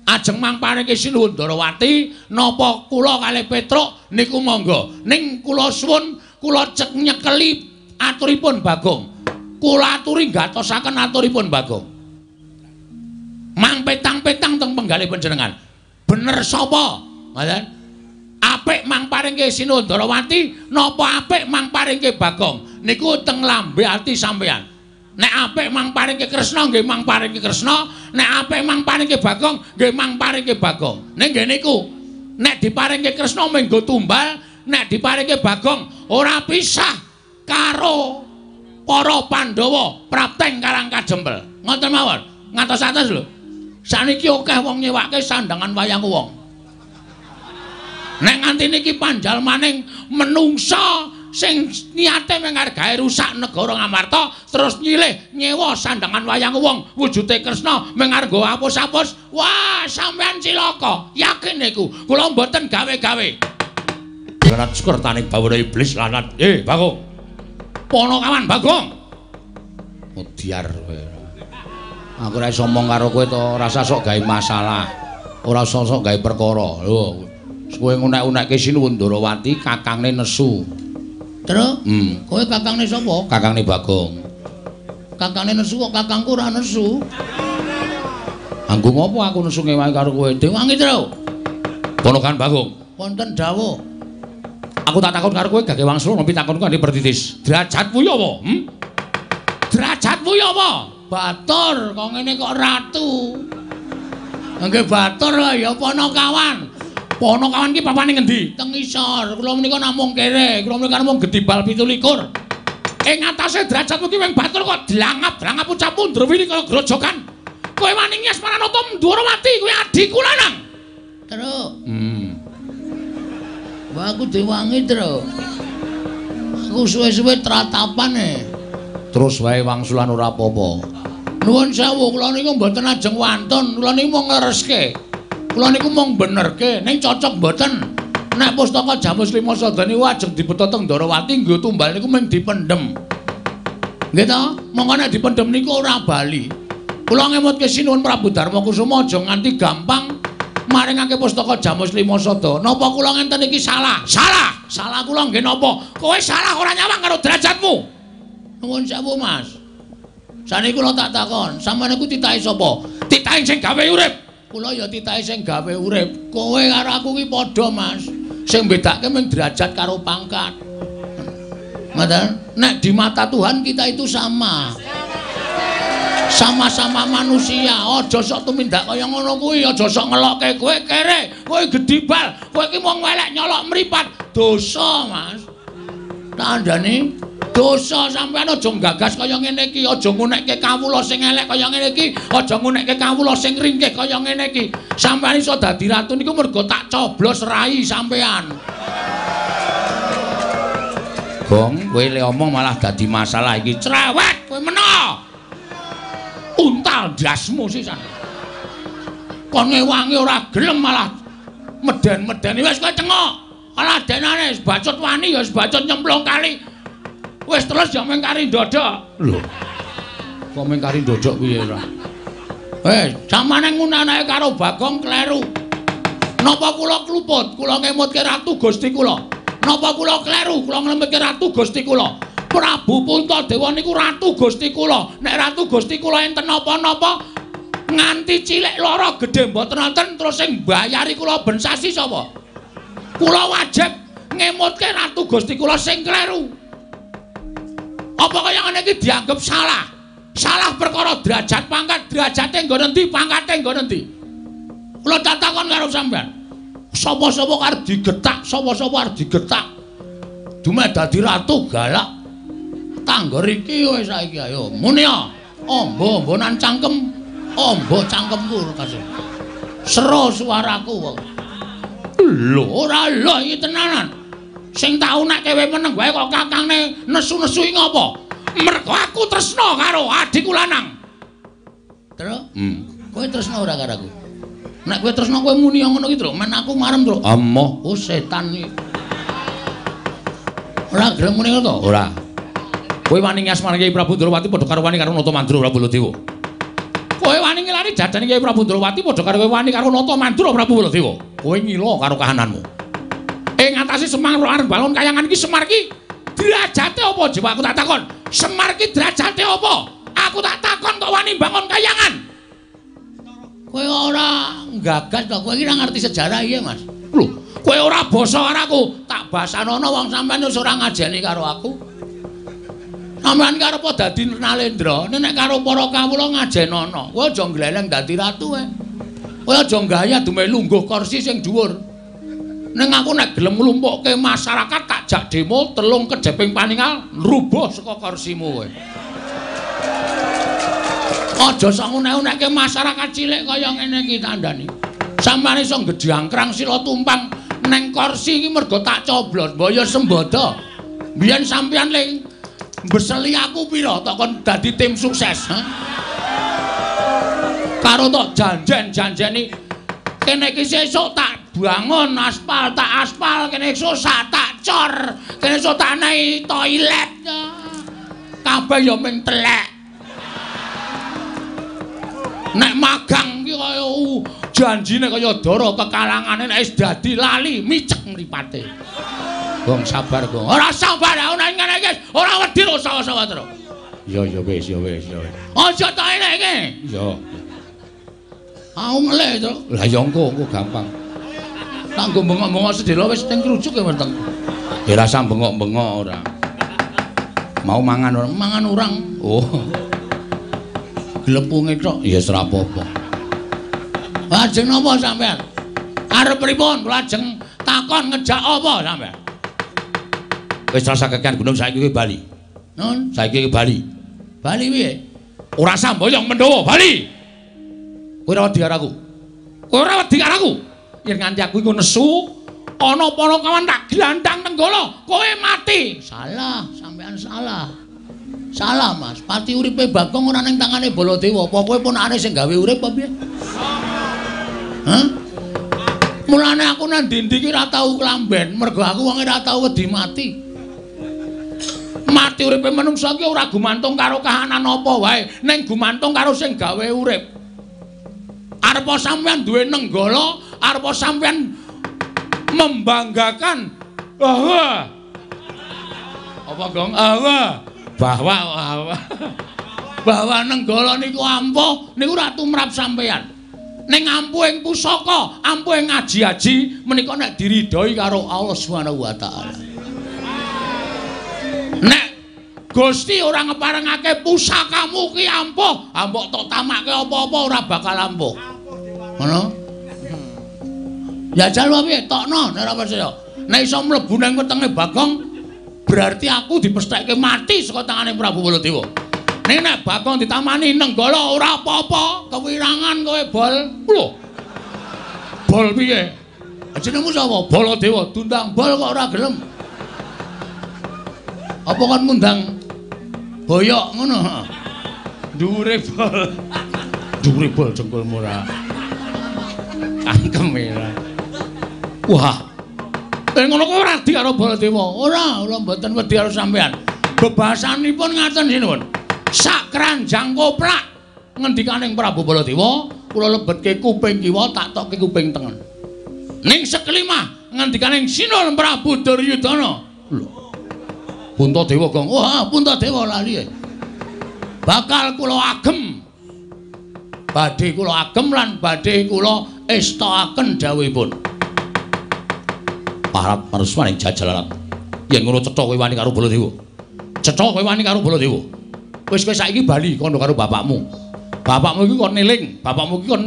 Ajeng mang paringke Sinuwun Ndorowati napa kula kalih Petruk niku monggo. Ning kula suwun kula cek nyekeli aturipun Bagong. Kula aturi gatosaken aturipun Bagong. Mang petang-petang teng penggalih panjenengan. Bener sapa? Ngoten. Apik mang paringke Sinuwun Ndorowati napa apik mang paringke Bagong? Niku teng lambe ati sampeyan. Nek apik mang paringke Kresna nggih mang paringke Kresna, nek apik mang paringke Bagong nggih mang paringke Bagong. Ning nggih niku, nek diparingke Kresna menggo tumbal, nek diparingke Bagong ora pisah karo para Pandhawa prapteng Karang Kadempel. Ngoten mawon, ngatos-atos lho. Saniki akeh wong nyewake sandangan wayang wong. Nek nganti niki panjalmaning menungsa sing niate menghargai rusak negara Ngamarta terus nyilih nyewa sandangan wayang wong wujude Kresna menghargo apus-apus, wah sampean cilaka, yakin niku. Kula mboten gawe-gawe. Lanat sekertane bawana iblis lanat. Bagong. Ponokawan Bagong. Mudyar kowe. Aku ora iso omong karo kowe to, ora usah sok gawe masalah. Ora usah sok gawe perkara. Lho, kowe ngunek-unekke Sinuwun Ndorowati kakangne nesu. Terus, kowe kakangne sapa? Kakangne Bagong. Kakangne nesu kok kakangku ora nesu. Anggo ngopo aku nesu ngewangi karo kowe? Dewangi, Tru. Ponokan Bagong. Wonten dawuh. Aku tak takon karo kowe gage wangsul ngopi takonku kanthi pertitis. Derajatmu ya apa? Derajatmu ya apa? Batur, kok ngene kok ratu. Nggih batur ya Ponokawan. Ponokawan ki papane ngendi? Teng isor. Kula menika namung kere, kula menika namung gedibal 27. Ing atase derajatmu ki wing batur kok dlangap-dlangap ucapmu ndrewili kaya grojogan. Kowe wani ngias Maranata Ndorowati kuwi adhiku lanang. Terus. Wah aku diwangi, Tru. Aku suwe-suwe tratapan e. Terus wae wangsulan ora apa-apa. Nuwun sewu, kula niku mboten ajeng wantun, kula niku mung nglereske. Kula niku mung benerke, ning cocok mboten. Nek pustaka Jamus Lima Sada niku ajeng dibeta teng Ndorowati nggo tumbal niku mung dipendhem. Nggih to? Mongko nek dipendhem niku ora bali. Kula ngemutke Sinuwun Prabu Darma Kusuma aja nganti gampang maringake pustaka Jamus Lima Sada. Napa kula ngenten iki salah? Salah. Salah kula nggih napa? Kowe salah ora nyawang karo derajatmu. Nuwun sewu, Mas. Saniki kula tak takon, sampeyan niku titahe sapa? Titahe sing gawe urip. Kula ya titahe sing gawe urip. Kowe karo aku ki padha, Mas. Sing bedake mung derajat karo pangkat. Ngoten? Nek di mata Tuhan kita itu sama. Sama-sama manusia. Aja sok tumindak kaya ngono kuwi, aja sok ngelokke kowe kere, kowe gedibal, kowe iki mung welek nyolok mripat. Dosa, Mas. Tandane dosa sampean aja nggagas kaya ngene iki, aja ngunekke kawula sing elek kaya ngene iki, aja ngunekke kawula sing ringkih kaya ngene iki. Sampean iso dadi ratu niku mergo tak coblos rai sampean. Gong, kowe le omong malah dadi masalah iki. Cerewet kowe meno. Untal ndasmu sisan. Kon ngewangi ora gelem malah meden-medeni wis kowe cengok. Alah denane bacut wani ya bacut nyemplung kali. Wis terus ya mung kari ndodok. Lho. Kok mung kari ndodok piye ora? Samane ngunanake karo Bagong kleru. Napa kula kluput? Kula ngemutke Ratu Gusti kula. Napa kula kleru? Kula ngemutke Ratu Gusti kula. Prabu Puntadewa niku Ratu Gusti kula. Nek Ratu Gusti kula enten napa-napa nganti cilik lara gedhe mboten wonten terus sing mbayari kula ben sasi sapa? Kula wajib ngemutke Ratu Gusti kula sing kleru. Apa kaya ngene iki dianggep salah? Salah perkara derajat pangkat, derajate nggon endi, pangkate nggon endi? Kula takon karo sampean. Sapa-sapa arep digetak, sapa-sapa arep digetak. Dumeh dadi ratu galak. Tanggor iki wis saiki ayo muni ya. Amba-ambanan cangkem, amba cangkemku kasih. Sero suaraku kok. Lho ora lho iki tenanan. Sing tau nek kowe meneng wae kok kakangne nesu-nesu iki ngopo? Mergo aku tresna karo adhiku lanang. Tru? Kowe tresna ora karo aku? Nek kowe tresna kowe muni ngono ki, Tru. Men aku marem, Tru. Amoh, oh setan iki. Ora gelem muni ngono to? Ora. Kowe wani ngasmani Kyai Prabu Ndorowati padha karo wani karo Nata Mandura Prabu Baladewa. Kowe wani ngilani jajane Kyai Prabu Ndorowati padha karo kowe wani karo Nata Mandura Prabu Baladewa. Kowe ngila karo kahananmu. Ing atase Semar arep bangun kayangan iki Semar iki derajate apa coba aku tak takon. Semar iki derajate apa? Aku tak takon kok wani bangun kayangan. Kowe ora nggagas to, kowe iki ora ngerti sejarah iya, Mas. Lho, kowe ora basa karo aku, tak basanono wong sampean wis ora ngajeni karo aku. Sampeyan ki arep dadi Nalendra, nek karo para kawula ngajenono. Kowe aja ngleleng dadi ratu kowe. Kowe aja gaya dumeh lungguh kursi sing dhuwur. Ning aku nek gelem nglumpukke masyarakat tak jak demo telung kejeping paningal rubuh saka kursimu kowe. Aja sok ngunek-unekke masyarakat cilik kaya ngene iki tandani. Sampeyan iso gedhangkrang sila tumpang neng kursi iki mergo tak coblos, mbok ya sembodo. Biyen sampeyan ling mbeseli aku pira tok kon dadi tim sukses, ha? Karo tok janjen-janjeni kene iki sesuk tak bangun aspal, tak aspal, kene esuk tak cor, kene esuk tak nei toilet. Kabeh ya ming telek. Nek magang ki kaya janjine kaya dara kekalangane nek wis dadi lali micek mripate. Gong sabar, Gong. Ora sabar aku nek ngene iki ora wedi sawa-sawa terus. Ya ya wis ya wis ya. Aja tok eleke. Ya. Aku ngelih to. Lah ya engko engko gampang. Tak nggo bengok-bengok sedhela wis teng krujuk ya weteng. Ya rasa bengok-bengok ora. Mau mangan ora? Mangan urang. Oh. Glepunge tok ya ora apa-apa. Lajeng napa sampean? Arep pripun? Kula ajeng takon ngejak apa sampean? Wis rasa kekean gunung saiki kowe bali. Nun, saiki kowe bali. Bali piye? Ora samboyong Pandhawa, bali. Kowe ora wedi karo aku. Kowe ora wedi karo aku. Yen nganti aku iku nesu, ana Panakawan tak glandang Nenggala, kowe mati. Salah, sampean salah. Salah, Mas. Pati uripe Bagong ora ning tangane Baladewa. Apa kowe ponakane sing gawe urip apa piye? Hah? Mulane aku nang ndi-ndi iki ora tau klamben, mergo aku wonge ora tau wedi mati. Mati uripe manungsa iki ora gumantung karo kahanan apa wae, ning gumantung karo sing gawe urip. Arepa sampeyan duwe Nenggala, arepa sampeyan membanggakan bahwa apa, Gong? Bahwa Nenggala niku ampuh niku ora tumrap sampeyan. Ning ampuhing pusaka, ampuhing aji-aji menika nek diridhoi karo Allah Subhanahu wa taala. Nek Gusti ora ngeparengake pusakamu ki ampuh, mbok tok tamake apa-apa ora bakal ampuh. Ngono? Jajal wae piye tokno nek ora percaya. Nek iso mlebu nang wetenge Bagong berarti aku dipestheke mati saka tangane Prabu Baladewa. Ning nek Bagong ditamani Nenggala ora apa-apa, kewirangan kowe bol. Lho. Bol piye? Jenengmu sapa? Baladewa. Diundang bol kok ora gelem. Apa kon ngundang boyok ngono? Dhuwure bol. Dhuwure bol jengkulmu ora. Cangkem ora. Wah. Ngono kok ora wedi karo Baladewa. Ora, kula mboten wedi karo sampean. Bebasanipun ngaten sinuwun. Sak keranjang koplak ngendikaning Prabu Baladewa, kula lebetke kuping kiwa tak tokke kuping tengen. Ning sekelimah ngendikaning Sinuwun Prabu Duryudana. Lho. Puntadewa, Gong. Wah, Puntadewa lali. Bakal kula agem. Badhe kula agem lan badhe kula estokaken dawuhipun. Parat maruswaning jajalarat. Yen ngono cetha kowe wani karo Baladewa. Cetha kowe wani karo Baladewa. Wis kowe saiki bali kandha karo bapakmu. Bapakmu iki kon eling, bapakmu iki kon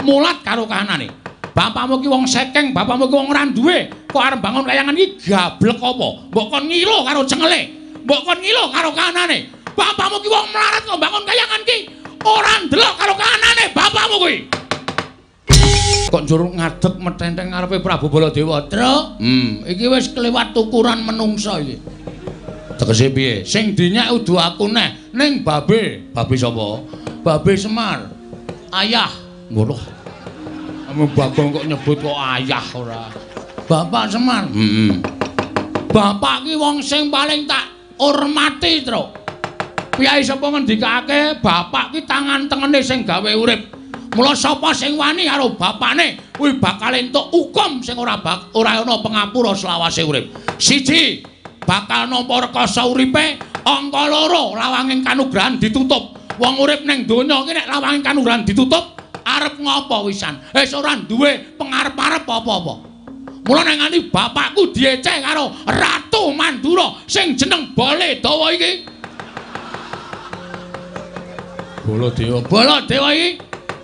mulat karo kahanane. Bapakmu iki wong sekeng, bapakmu iki wong ora duwe. Kok arep bangun kayangan iki gablek apa? Mbok kon ngilo karo cengele. Mbok kon ngilo karo kahanane. Bapakmu iki wong melarat kok bangun kayangan iki ora ndelok karo kahanane bapakmu kuwi. Kok njur ngadeg metenteng ngarepe Prabu Baladewa. Truk, iki wis kelewat ukuran menungsa iki. Tegese piye? Sing dinyek udu aku neh, ning babe. Babe sapa? Babe Semar. Ayah. Ngono. Bagong kok nyebut kok ayah ora. Bapak Semar. Heeh. Bapak ki wong sing paling tak hormati, Truk. Piyai sapa ngendikake bapak ki tangan tengene sing gawe urip. Mula sapa sing wani karo bapane kuwi bakal entuk hukum sing ora ana pengapura selawase urip. Siji, bakal nampa rekasa uripe, angka loro lawanging kanugrahan ditutup. Wong urip ning donya iki nek lawanging kanugrahan ditutup, arep ngopo wisan? Wis ora duwe pengarep-arep apa-apa. Mula nek nganti bapakku dieceh karo Ratu Mandura sing jeneng Baladewa iki. Baladewa, Baladewa iki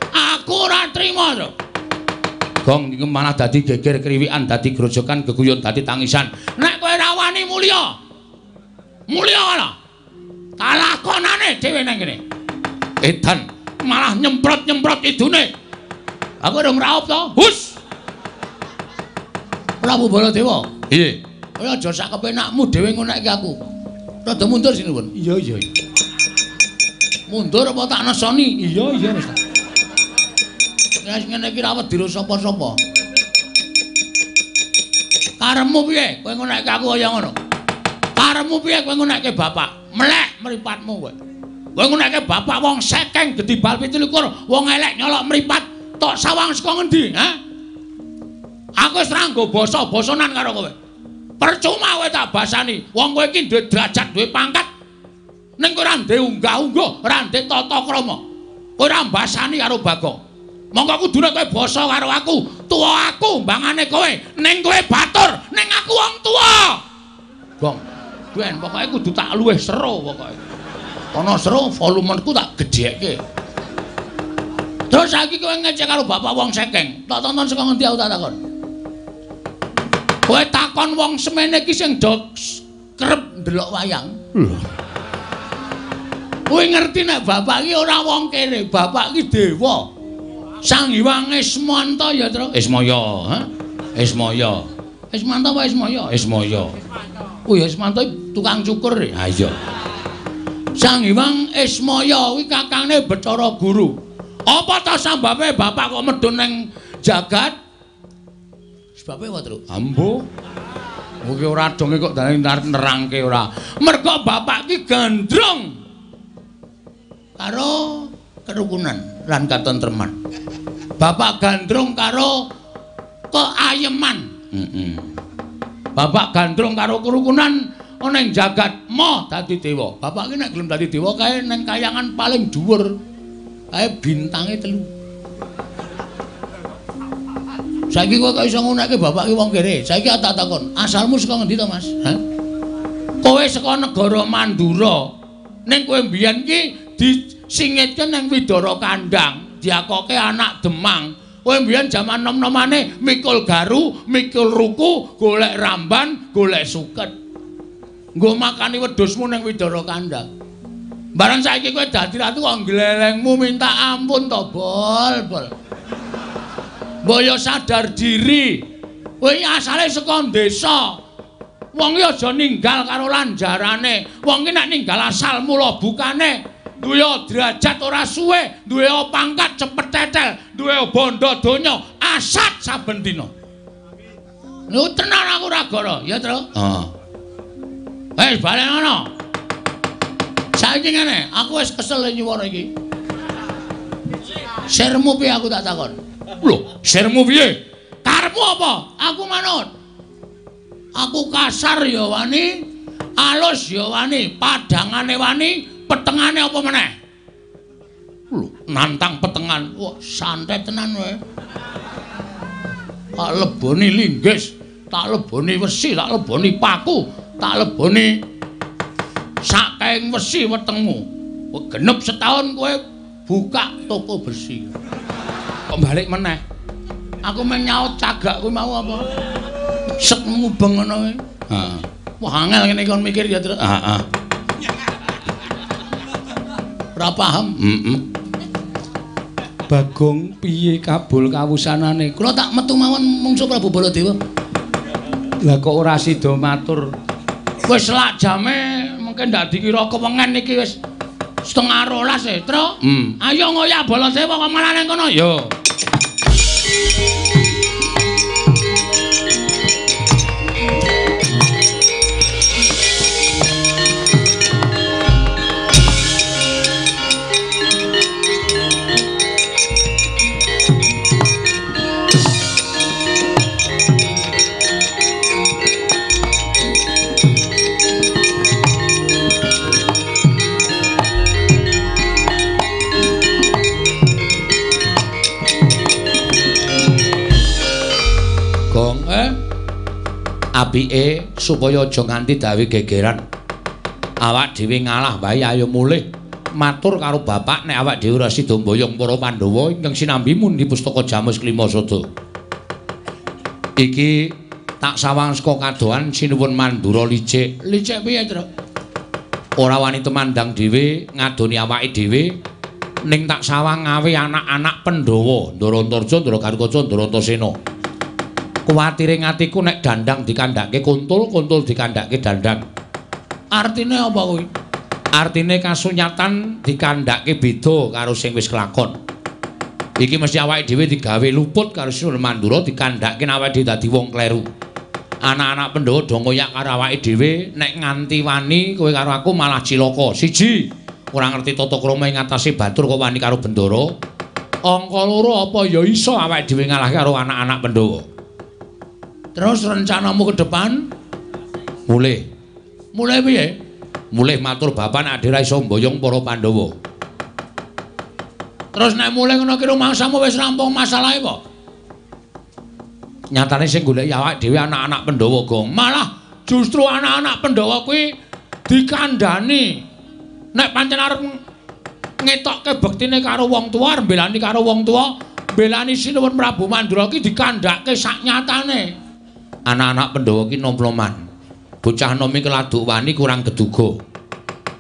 aku ora trima to. Gong iki malah dadi geger kriwikan, dadi grojokan, geguyon, dadi tangisan. Nek kowe ora wani mulya. Mulya ana. Talakonane dhewe nang kene. Edan malah nyemprot-nyemprot idune. Aku urung raup to. Hus. Prabu Baladewa. Piye? Kowe aja sak kepenakmu dhewe ngonekke aku. Rada mundur sinuwun. Iya, iya. Mundur apa tak nesoni? Iya, iya wis. Wis ngene iki ra wedira sapa-sapa. Karepmu piye kowe ngonekke aku kaya ngono? Karepmu piye kowe ngonekke bapak? Melek mripatmu kowe. Kowe ngonekke bapak wong sekeng gedhi bal 27, wong elek nyolok mripat, tok sawang saka ngendi, ha? Aku wis ra nggo basa-basanan karo kowe. Percuma kowe tak basani. Wong kowe iki duwe derajat, duwe pangkat. Ning kowe ora duwe unggah-ungguh, ora duwe tata krama. Kowe ora mbasani karo Bagong. Monggo kudune kowe basa karo aku. Tuwa aku mbangane kowe. Ning kowe batur, ning aku wong tuwa. Gong. Ben pokoke kudu tak luwih seru pokoke. Ana seru volumeku tak gedhekke. Terus saiki kowe ngecek karo bapak wong sekeng. Tak tonton saka ngendi aku tak takon. Kowe takon wong semene iki sing do kerep ndelok wayang. Lho. Kowe ngerti nek bapak iki ora wong kene, bapak iki dewa. Sang Hyang Ismanta ya, Tru. Ismaya, ha? Ismaya. Ismanta apa Ismaya? Ismaya. Oh ya Ismanta tukang cukur. Ha iya. Sang Hyang Ismaya kuwi kakangne Bathara Guru. Apa ta sambabe bapak kok medhun ning jagat? Sebabe apa, Tru? Ambo. Kuwi ora donge kok nerangke ora. Mergo bapak ki gandrung karo kerukunan lan katentreman. Bapak gandrung karo keayeman. Bapak gandrung karo kerukunan ana ing jagat moh dadi dewa. Bapak ki nek gelem dadi dewa kae ning kayangan paling dhuwur. Kae bintange 3. Saiki kowe kok iso ngonekke bapak ki wong kere. Saiki tak takon, asalmu saka ngendi to, Mas? Hah? Kowe saka negara Mandura. Ning kowe mbiyen ki disingitke ning Widara Kandang, diakoke anak Demang. Kowe mbiyen jaman nom-nomane mikul garu, mikul ruku, golek ramban, golek suket. Nggo makani wedhusmu ning Widara Kandang. Bareng saiki kowe dadi ratu kok glelengmu minta ampun to, Bol, Bol. Mbok yo sadar diri. Kowe asale saka desa. Wong iki aja ninggal karo lanjarane. Wong iki nek ninggal asal mula bukane duwe derajat ora suwe, duwe pangkat cepet tetel, duwe bondo donya asat saben dina. Niku tenan aku ora goro, ya, Tru? Heeh. Wis balen ngono. Saiki ngene, aku wis kesel nyuwara iki. Sirmu piye aku tak takon? Lho, sirmu piye? Karepmu apa? Aku manut. Aku kasar ya wani, alus ya wani, padangane wani, petengane apa meneh? Lho, nantang petengan. Wah, santai tenan kowe. Tak leboni linggis, tak leboni wesi, tak leboni paku, tak leboni sakaing wesi wetengmu. Kowe genep setahun kowe buka toko besi. Kok balik meneh? Aku mung nyaut cagak kuwi mau apa? Sek mubeng ngono kuwi. Heeh. Wah, angel ngene kon mikir ya, Tru. Heeh. Ora paham. Heeh. Bagong piye kabul kawusanane? Kula tak metu mawon mungsu Prabu Baladewa. Lah kok ora sida matur? Wis selak jame mungkin ndak dikira kewengen iki wis 11:30 e, Tru. Ayo ngoyak Baladewa kok malah nang kono. Yo. Apike supaya aja nganti dawe gegeran. Awak dhewe ngalah wae ayo mulih matur karo bapak nek awak dhewe ora sida mboyong para Pandhawa ingkang sinambi mundi pustaka Jamus Klima Sada. Iki tak sawang saka kadohan sinuwun Mandura licik. Licik piye, Tru? Ora wani tumandang dhewe ngadoni awake dhewe. Ning tak sawang ngawe anak-anak Pandhawa, Ndara Antarja, Ndara Garukaca, Ndara Antasena. Kuwatire atiku nek dandang dikandhake kuntul, kuntul dikandhake dandang. Artine apa kuwi? Artine kasunyatan dikandhake beda karo sing wis kelakon. Iki mesti awake dhewe digawe luput karo Sinuwun Mandura, dikandhake awake dhewe dadi wong kleru. Anak-anak Pandhawa do ngoyak karo awake dhewe, nek nganti wani kowe karo aku malah cilaka. Siji, ora ngerti tata krama ing atase batur kok wani karo Bendara. Angka loro, apa ya iso awake dhewe ngalahke karo anak-anak Pandhawa. Terus rencanamu ke depan? Mulih. Mulih piye? Mulih matur bapak nek ade ra iso mboyong para Pandhawa. Terus nek mulih ngono ki rumangsamu wis rampung masalahe apa? Nyatane sing goleki awake dhewe anak-anak Pandhawa, Gong. Malah justru anak-anak Pandhawa kuwi dikandhani. Nek pancen arep ngetokke bektine karo wong tuwa, arep mbelani karo wong tuwa, mbelani Sinuwun Prabu Mandura ki dikandhake sak nyatane. Anak-anak Pandhawa ki nom-noman. Bocah nom iki laduk wani kurang geduga.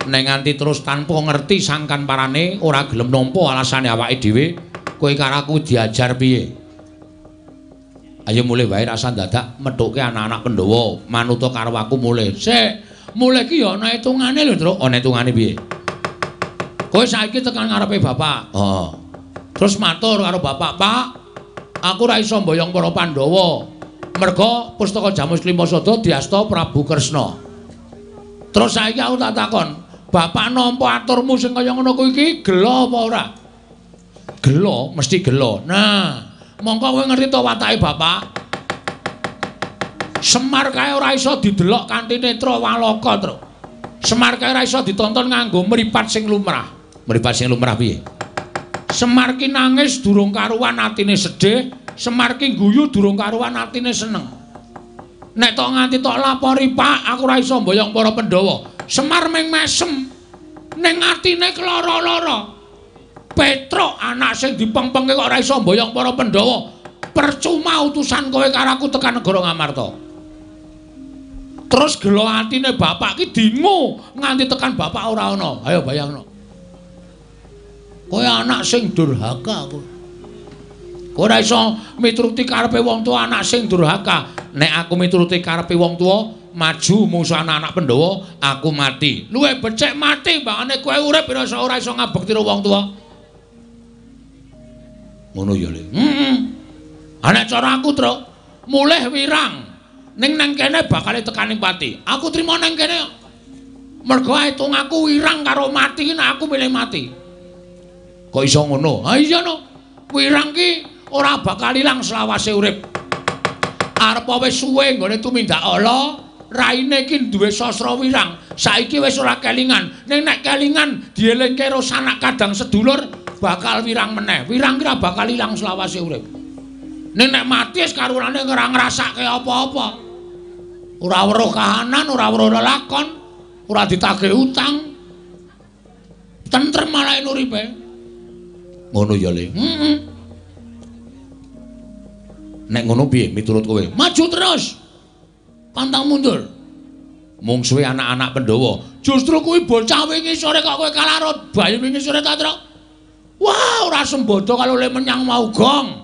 Nek nganti terus tanpa ngerti sangkan parane ora gelem nampa alasane awake dhewe, kowe karo aku diajar piye? Ayo mulih wae rasa dadak methuke anak-anak Pandhawa, manuta karo aku mulih. Sik, mulih ki ya ana hitungane lho, Truk. Ana hitungane piye? Kowe saiki tekan ngarepe bapak. Heeh. Terus matur karo bapak, "Pak, aku ora iso mboyong para Pandhawa. Merga pustaka Jamus Klima Sada diasta Prabu Kresna." Terus saiki aku tak takon, bapak nampa aturmu sing kaya ngono kuwi iki gela apa ora? Gela, mesti gela. Nah, mongko kowe ngerti to watake bapak? Semar kae ora iso didelok kanthi netra walaka, Truk. Semar kae ora iso ditonton nganggo mripat sing lumrah. Mripat sing lumrah piye? Semar ki nangis durung karuan atine sedih, Semar ki guyu durung karuan atine seneng. Nek tok nganti tok lapori, Pak, aku ora iso mboyong para Pandhawa. Semar ming mesem, ning atine kelara-lara. Petruk anak sing dipengpengke kok ora iso mboyong para Pandhawa. Percuma utusan kowe karo aku tekan negara Ngamarta. Terus gelo atine bapak ki dingu nganti tekan bapak ora ana. Ayo bayangno. Kowe anak sing durhaka kowe. Kowe ora iso mituruti karepe wong tuwa, anak sing durhaka. Nek aku mituruti karepe wong tuwa, maju mungsuh anak-anak Pandhawa, aku mati. Luwih becik mati mbangane kowe urip ora iso ngabekti karo wong tuwa. Ngono ya, Le. Heeh. Nek cara aku, Truk, mulih wirang. Ning nang kene bakal tekaning pati. Aku trimo nang kene. Mergo hitung aku wirang karo mati, nek aku milih mati. Kok iso ngono? Ha iya no. Wirang ki ora bakal ilang selawase urip. Arep wis suwe nggone tumindak ala, raine ki duwe sastra wirang. Saiki wis ora kelingan. Ning nek kelingan dielingke karo sanak kadang sedulur bakal wirang meneh. Wirang ki ora bakal ilang selawase urip. Ning nek mati wis karurane ora ngrasake apa-apa. Ora weruh kahanan, ora weruh lelakon, ora ditagih utang. Tentrem malah uripe. Ngono ya, Le. Heeh. Nek ngono piye miturut kowe? Maju terus. Pantang mundur. Mungsuhe anak-anak Pandhawa. Justru kuwi bocah wingi sore kok kowe kalah karo bayi wingi sore ta, Truk? Wah, ora sembodo kalau le menyang mau gong.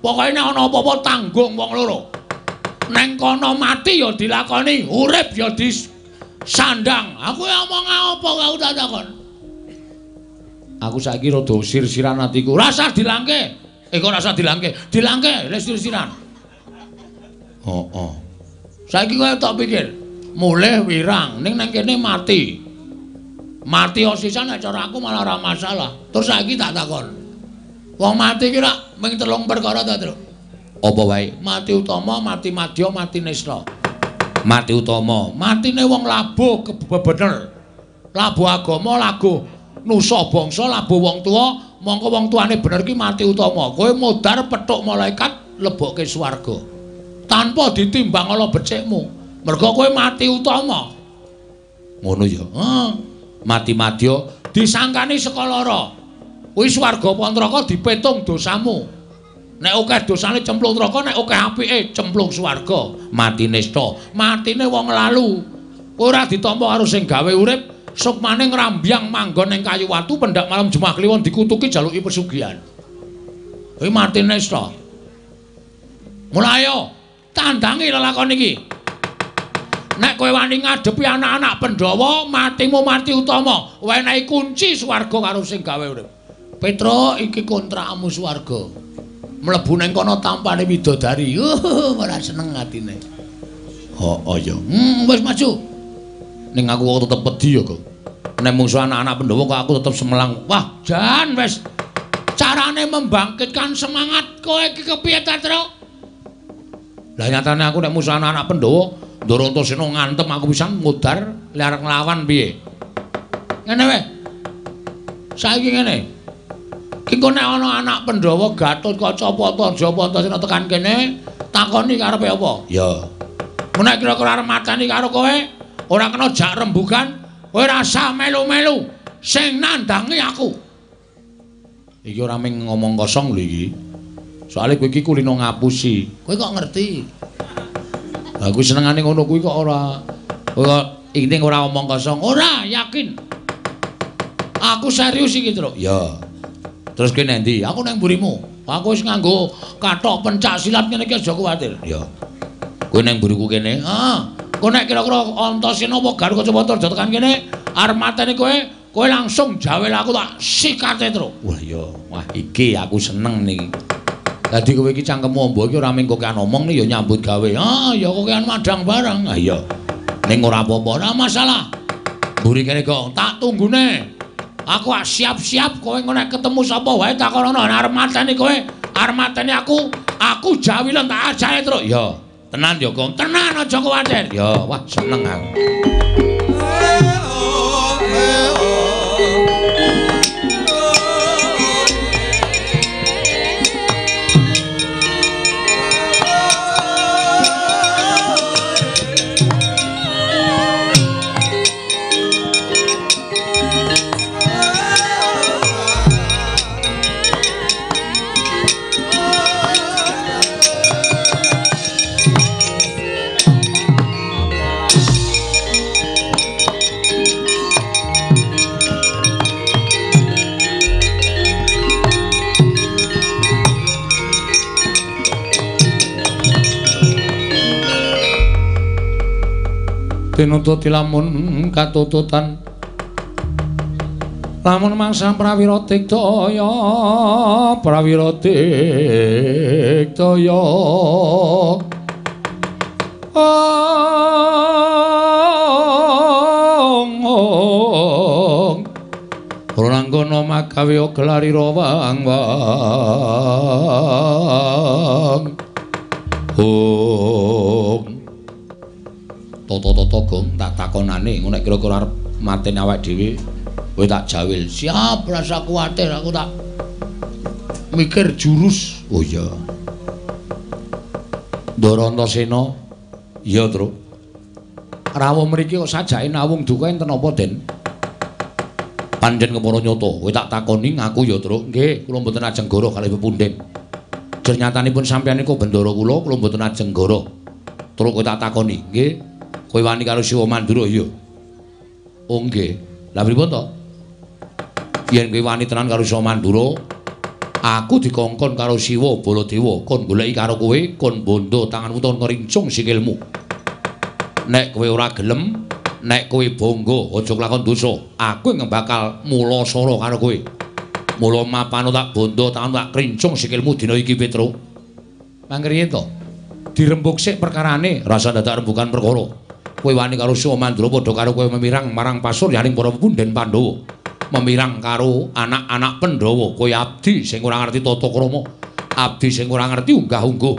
Pokoke nek ana apa-apa tanggung wong loro. Neng kono mati ya dilakoni, urip ya disandang. Aku ya omong apa kau tak takon. Aku saiki rada sir-siran atiku. Rasah dilangke. Kok rasah dilangke? Dilangke le sir-siran. Heeh. Saiki kowe tak pikir, mulih wirang ning nang kene mati. Mati osisan nek cara aku malah ora masalah. Terus saiki tak takon. Wong mati ki rak ming telung perkara ta, Truk? Apa wae? Mati utama, mati madya, mati nista. Mati utama, matine wong labuh kebener. Labuh agama, labuh nusa bangsa, labuh wong tuwa, mongko wong tuane bener ki mati utama. Kowe modar petuk malaikat lebokke swarga. Tanpa ditimbang ala becikmu. Mergo kowe mati utama. Ngono ya. Heeh. Mati madya disangkani saka lara. Kuwi swarga apa neraka dipetung dosamu. Nek akeh dosane cemplung neraka, nek akeh apike cemplung swarga. Mati nista, matine wong lalu. Ora ditampa karo sing gawe urip, Sukmane ngrambyang manggon ning kayu watu pendak malam Jumat Kliwon dikutuki jaluki pesugihan. Kuwi mati nesta. Mulai ayo tandangi lelakon iki. Nek kowe wani ngadepi anak-anak Pandhawa, matimu mati utama. Wenehi kunci swarga karo sing gawe urip. Petruk, iki kontrakmu swarga. Mlebu ning kono tampane widodari. Ora seneng atine. Heeh ya. Wis maju. Ning aku kok tetep wedi ya, Kok. Nek mungsu anak-anak Pandhawa kok aku tetep semelang. Wah, jan wis. Carane membangkitkan semangat kowe iki kepiye ta, Truk? Lah nyatane aku nek musuh anak-anak Pandhawa, Ndara Antasena ngantem aku pisan ngudar arep nglawan piye. Ngene wae. Saiki ngene. Ki engko nek ana anak Pandhawa Gatotkaca Pata Antasena tekan kene, takoni karepe apa? Ya. Nek kira-kira arep mateni karo kowe, ora kena jak rembugan, kowe rasa melu-melu sing nandangi aku. Iki ora mung ngomong kosong lho iki. Soale kowe iki kulino ngapusi. Kowe kok ngerti? Lah kuwi senengane ngono kuwi kok ora kok ini ora omong kosong. Ora, yakin. Aku serius iki, Truk. Ya. Terus kowe nang ndi? Aku nang mburimu. Aku wis nganggo kathok pencak silat ngene iki aja kuwatir. Ya. Kowe nang mburiku kene. Heeh. Kowe nek kira-kira Antasena apa Garuda Kacamata tekan kene arep mateni kowe, kowe langsung jawel aku tak sikate, Truk. Wah ya, wah iki aku seneng niki. Dadi kowe iki cangkemmu amba iki ora mung kokean omong ya nyambut gawe. Ah ya kokean madang barang. Ah iya. Ning ora apa-apa, ora masalah. Mburi kene kok tak tunggune. Aku siap-siap kowe engko nek ketemu sapa wae takonono arep mateni kowe, arep mateni aku, aku jawilen tak ajahe, Truk. Ya. Tenan ya, Gong. Tenan aja kuwatir. Ya, wah seneng aku. Tinututi lamun katututan lamun mangsa prawira digdaya prawira digdaya ong ong Ranggana magawe gelarira wang wang ong Toto-toto Gong tak takonane ngono nek kira-kira arep mateni awake dhewe kowe tak jawil. Siap, rasa kuwatir aku tak mikir jurus. Oh iya. Ndara Antasena, iya, Truk. Rawuh mriki kok sajake nawung duka enten apa, Den? Pancen kepara nyata, kowe tak takoni ngaku ya, Truk. Nggih, kula mboten ajeng goroh kalih pepunden. Jer nyatanipun sampeyan niku bendara kula, kula mboten ajeng goroh. Truk kowe tak takoni, nggih. Kowe wani karo Siwa Mandura iya. Oh nggih. Lah pripun to? Yen kowe wani tenan karo Siwa Mandura, aku dikongkon karo Siwa Baladewa kon goleki karo kowe, kon bondo tanganmu ton ngrincung sikilmu. Nek kowe ora gelem, nek kowe bangga aja kelakon dosa, aku ingkang bakal mulasara karo kowe. Mula mapano tak bondo tanganmu tak krincung sikilmu dina iki, Petruk. Mangkriye to? Dirembug sik perkarane, rasa dadak rembugan perkara. Kowe wani karo Siwa Mandura padha karo kowe memirang marang pasuryaning para punden Pandhawa. Memirang karo anak-anak Pandhawa, kowe abdi sing ora ngerti tata krama, abdi sing ora ngerti unggah-ungguh.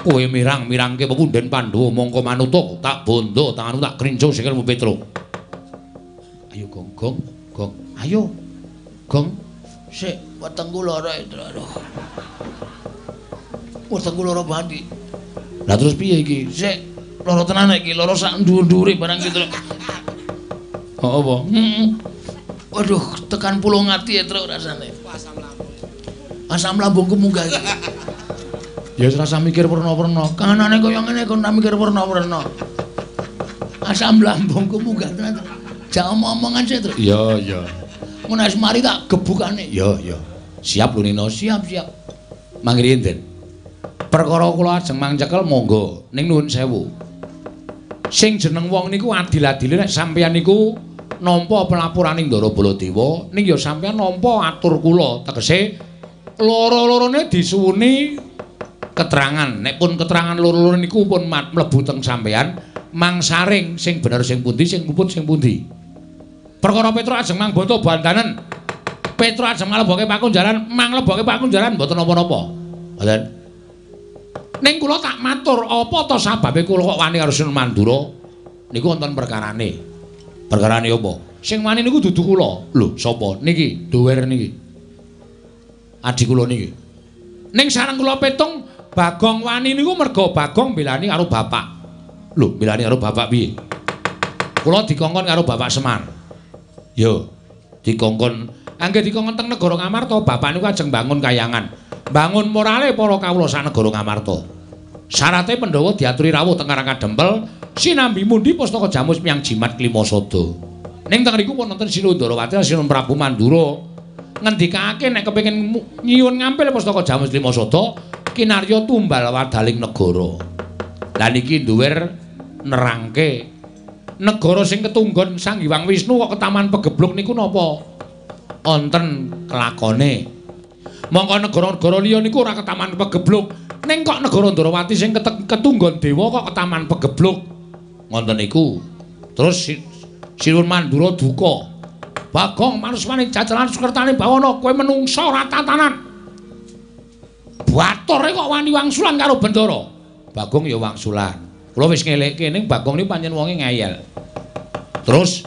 Kowe mirang-mirangke pepunden Pandhawa mongko manuta tak bondo tanganmu tak krincung sikilmu Petruk. Ayo Gong, Gong, Gong. Ayo. Gong. Sik, wetengku lara itu. Aduh. Wetengku lara banget. Lah terus piye iki? Sik, lara tenan iki, lara sak ndur-ndure barang gitu. Oh apa? Heeh. Waduh, tekan pulung ati ya, Truk, rasane. Asam lambung. Asam lambungku munggah iki. Ya wis rasa mikir werna-werna. Kanane kaya ngene kon mikir werna-werna. Asam lambungku munggah tenan. Jak omong-omongan sik, Truk. Iya, iya. Mun wis mari tak gebukane. Iya, iya. Siap lho Nino, siap, siap. Mangkene enten. Perkara kula ajeng mangcekel monggo ning nuwun sewu. Sing jeneng wong niku adil-adile nek sampeyan niku nampa pelapurane Ndara Baladewa, ning ya sampeyan nampa atur kula, tegese loro-lorone disuwuni keterangan. Nek pun keterangan loro-loro niku pun mlebu teng sampeyan, mangsaring sing bener sing pundi, sing luput sing pundi. Perkara Petruk ajeng mangboto bantanen. Petruk ajeng nglebokke pakunjaran, manglebokke pakunjaran mboten napa-napa. Ngoten. Ning kula tak matur, apa to sababe kula kok wani karo Sinuwun Mandura? Niku wonten perkarane. Perkarane apa? Sing wani niku dudu kula. Lho, sapa? Niki, duwer niki. Adi kula niki. Ning sareng kula petung Bagong wani niku merga Bagong belani karo bapak. Lho, belani karo bapak piye? Kula dikongkon karo Bapak Semar. Yo, dikongkon angge dikongkon teng negara Ngamarta, bapak niku ajeng bangun kayangan. Bangun morale para kawula sak negara Ngamarta. Syarate Pandhawa diaturi rawuh teng Karang Kadempel sinambi mundi pustaka jamus miyang jimat Klimasada. Ning teng riku pun wonten Sinuwun Ndarawati Sinuwun Prabu Mandura ngendikake nek kepengin nyuwun ngampil pustaka jamus Klimasada kinarya tumbal wadaling negara. Lah niki duwer nerangke negara sing ketunggon Sang Hyang Wisnu kok ketaman pegebluk niku napa wonten kelakone. Mongko negara-negara liya niku ora ketaman pegebluk. Ning kok negara Ndarawati sing ketunggon dewa kok ketaman pegebluk. Ngoten niku. Terus Sinuwun Mandura duka. Bagong manusmane jajalan sukertane bawana kowe menungsa ora tatanan. Batore kok wani wangsulan karo Bendara. Bagong ya wangsulan. Kula wis ngelekke ning Bagong niku pancen wonge ngeyel. Terus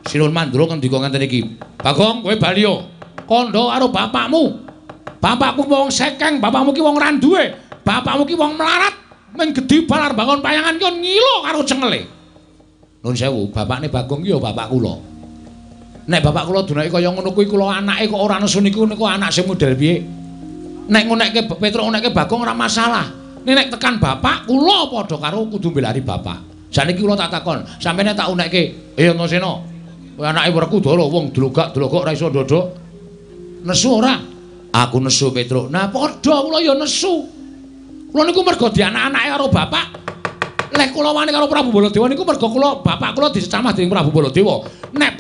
Sinuwun Mandura ngendika ngenten iki. Bagong kowe bali yo. Kandha karo bapakmu. Bapakku wong sekeng, bapakmu ki wong ra duwe, bapakmu ki wong melarat, mung gedhi balar bangun payangan ki ngilo karo cengele. Nuwun sewu, bapakne Bagong ki ya bapak kula. Nek bapak kula dunake kaya ngono kuwi kula anake kok ora nesu niku niku anak sing model piye? Nek ngonekke Petruk ngonekke Bagong ora masalah. Nek tekan bapak kula padha karo kudu mbelani bapak. Saniki kula tak takon, sampeyan tak unekke, "Eh Antasena, kowe anake Werkudara wong dlogak-dlogok ora iso ndodok." Nesu ora? Aku nesu Petruk. Nah padha kula ya nesu. Kula niku mergo dianak-anake karo bapak. Lek kula wani karo Prabu Baladewa niku mergo kula bapak kula dicecamah dening Prabu Baladewa. Nek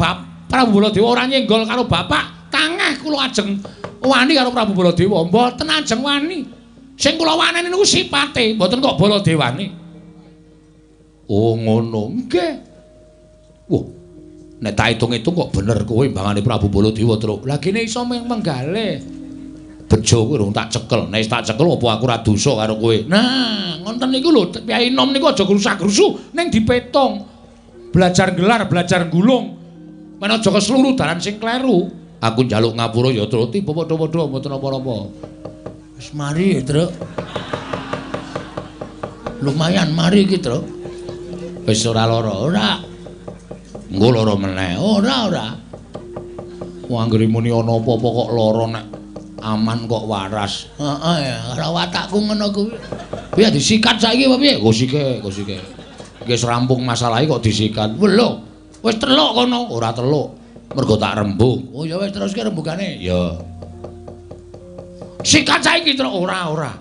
Prabu Baladewa ora nyenggol karo bapak, tangeh kula ajeng wani karo Prabu Baladewa. Mboten ajeng wani. Sing kula waneni niku sipate, mboten kok Baladewane. Oh ngono. Nggih. Wah. Nek tak hitung-hitung kok bener kowe mbangane Prabu Baladewa, Truk. Lah kene iso menggale. Bejo kowe urung tak cekel. Nek tak cekel apa aku ora dosa karo kowe. Nah, ngoten niku lho, Kyai Nom niku aja grusak-grusu ning dipetung. Belajar gelar, belajar gulung. Men aja kesluru dalan sing kleru. Aku njaluk ngapura ya, Truk. Tiba padha-padha mboten napa-napa. Wis mari, Truk. Lumayan mari iki, Truk. Wis ora lara, ora. Engko lara meneh. Ora, ora. Wong anggere muni ana apa-apa kok lara nek aman kok waras. Heeh ya, ora watakku ngono kuwi. Piye disikat saiki apa piye? Gosike, gosike. Wis rampung masalahe kok disikat. Lho, wis teluk kono. Ora teluk. Mergo tak rembug. Oh ya wis teruske rembugane. Ya. Sikat saiki truk ora, ora.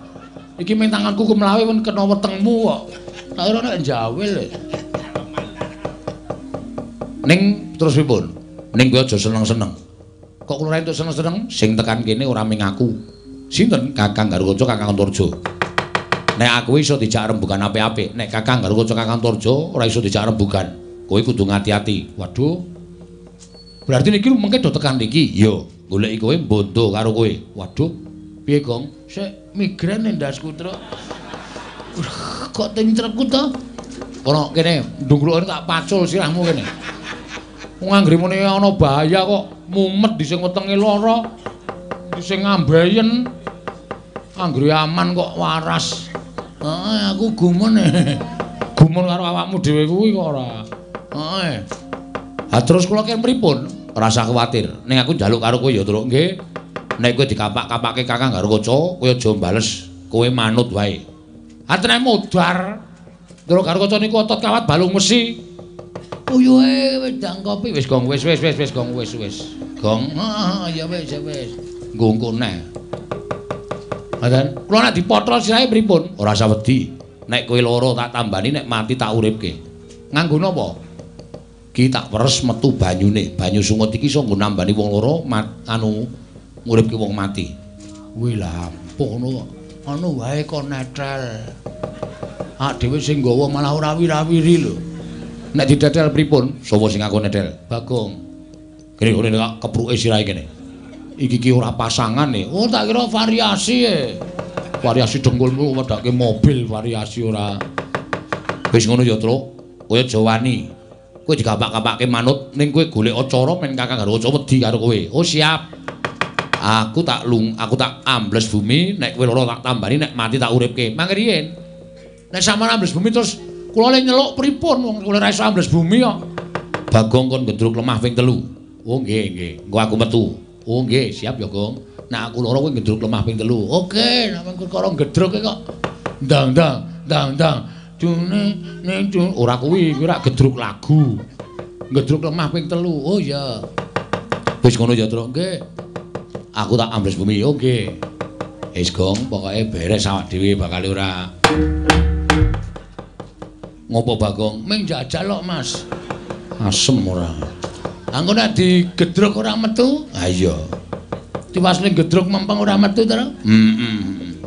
Iki ming tanganku kemlawe pun kena wetengmu kok. Tak ora nek njawil. Ning terus pripun? Ning kowe aja seneng-seneng. Kok kula entuk seneng-seneng sing tekan kene ora ming aku. Sinten? Kakang Garukaca, Kakang Antarja. Nek aku iso dijak rembugan apik-apik, nek Kakang Garukaca, Kakang Antarja ora iso dijak rembugan. Kowe kudu ngati-ati. Waduh. Berarti niki mengke do tekan niki. Iya, goleki kowe mbondo karo kowe. Waduh. Piye, Gong? Sik migrain ndasku, Truk. Kok tincrekku to? Kono kene, ndungkluk tak pacul sirahmu kene. Wong anggere muni ana bahaya kok mumet di sing wetenge lara, di sing ngambeyen. Anggere aman kok waras. Heeh, aku gumun. Gumun karo awakmu dhewe kuwi kok ora. Heeh. Ha terus kula ken pripun? Ora usah kuwatir. Ning aku njaluk karo kowe ya, Truk, nggih. Nek kowe dikapak-kapake Kakang Garukaca, kowe aja bales, kowe manut wae. Atene modar. Truk Garukaca niku otot kawat balung wesi. Uyuhe wedang kopi wis gong wis wis wis wis gong wis wis. Gong. Heeh ya wis ya wis. Nggo engko neh. Ngoten. Kula nek dipotrol sirahe pripun? Ora usah wedi. Nek kowe lara tak tambani, nek mati tak uripke. Nganggo napa? Ki tak peres metu banyune. Banyu sungut iki iso nggo nambani wong lara anu nguripke wong mati. Kuwi lah ampuh ngono kok. Anu wae kon netel. Ak dhewe sing nggawa malah ora wirawiri lho. Nek ditetel pripun? Sapa sing ngaku netel? Bagong. Kene ngene kok kepruke sirahe kene. Iki ki ora pasangan e. Oh tak kira variasi e. Variasi dengkulmu wedake mobil variasi ora. Wis ngono ya, Truk. Kowe aja wani. Kowe digapak-gapake manut ning kowe golek cara men Kakang Garuda wedi karo kowe. Oh siap. Aku tak lung, aku tak ambles bumi, nek kowe lara tak tambani, nek mati tak uripke. Mangke riyen. Nek sampeyan ambles bumi terus kula le nyeluk pripun wong kula ora iso ambles bumi kok. Bagong kon gedruk lemah ping 3. Oh nggih nggih, engko aku metu. Oh nggih, siap ya, Gong. Nek aku lara kowe gedruk lemah ping 3. Oke, nek perkara gedruk kok ndang ndang ndang ndang. Dune ning ora kuwi, kuwi rak gedruk lagu. Gedruk lemah ping 3. Oh iya. Wis ngono ya, Truk. Nggih. Aku tak ambles bumi. Oke. Wis Gong, pokoke beres awak dhewe bakal ora. Ngopo Bagong? Ming jajal kok, Mas. Asem ora. Angko nek digedruk ora metu? Ha iya. Tiwas ning gedruk mempeng ora metu to? Heeh.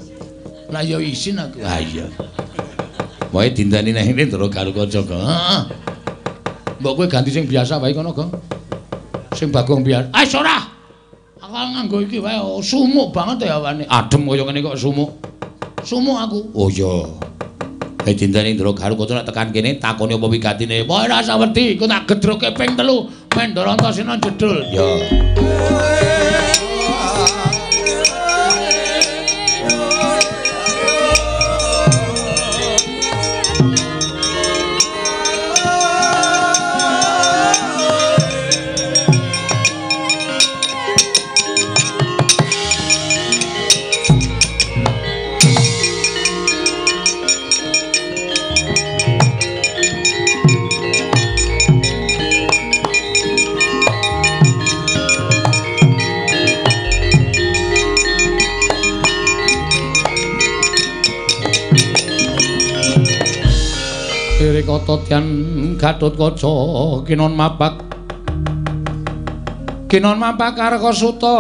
Lah ya isin aku. Ha iya. Wae dinteni nang ngene ndoro karo kanca, Gong. Heeh. Mbok kowe ganti sing biasa wae kono, Gong. Sing Bagong biasa. Ah ora. Aku nganggo iki wae sumuk banget ya awane. Adem kaya ngene kok sumuk. Sumuk aku. Oh iya. Eh dinteni ndoro karo kanca nek tekan kene takoni apa wigatine. Wah ora usah wedi, engko tak gedruke ping 3. Men Ndoro Antasena jedul. Ya. Kata Dyan Gatotkaca kinon mapak kinon mapak Karkasuta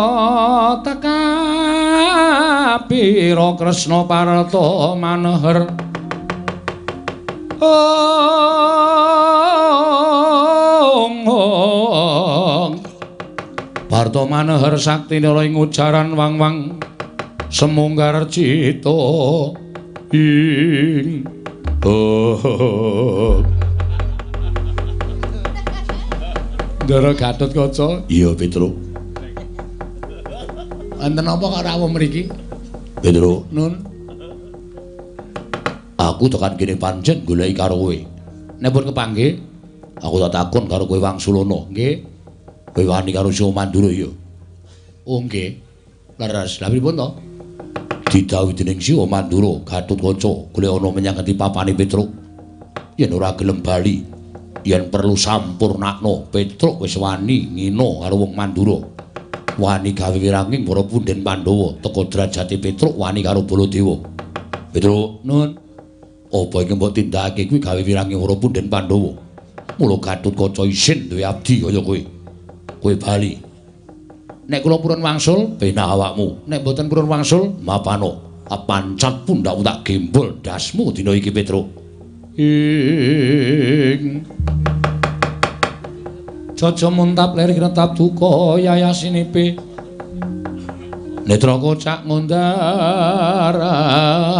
tekapira Kresna Parta maneher ong ong Parta maneher sakti nara ing ujaran wang-wang semunggar cita ing oh. Ndara Gatotkaca. Iya, Petruk. Enten apa kok rawuh mriki? Petruk, nun. Aku tekan kene pancen goleki karo kowe. Nek pun kepanggih, aku tak takon karo kowe Wangsulana. Nggih. Kowe wani karo Siwa Mandura ya? Oh nggih. Leres. Lah pripun to? Didhawuhi dening Siwa Mandura Gatotkaca golek ana menyang ngendi papane Petruk. Yen ora gelem bali, yen perlu sampurnakno Petruk wis wani ngina karo wong Mandura. Wani gawe wiranging para punden Pandhawa teka derajate Petruk wani karo Baladewa. Petruk, nun. Apa iki mbok tindakake kuwi gawe wiranging para punden Pandhawa? Mula Gatotkaca isin duwe abdi kaya kowe. Kowe bali. Nek kula purun wangsul, bena awakmu. Nek mboten purun wangsul, mapano. Pancat pundhakmu tak gembol ndasmu dina iki Petruk. Ing Jaja muntap lir kretap duka yayasinipe. Netra kocak ngundar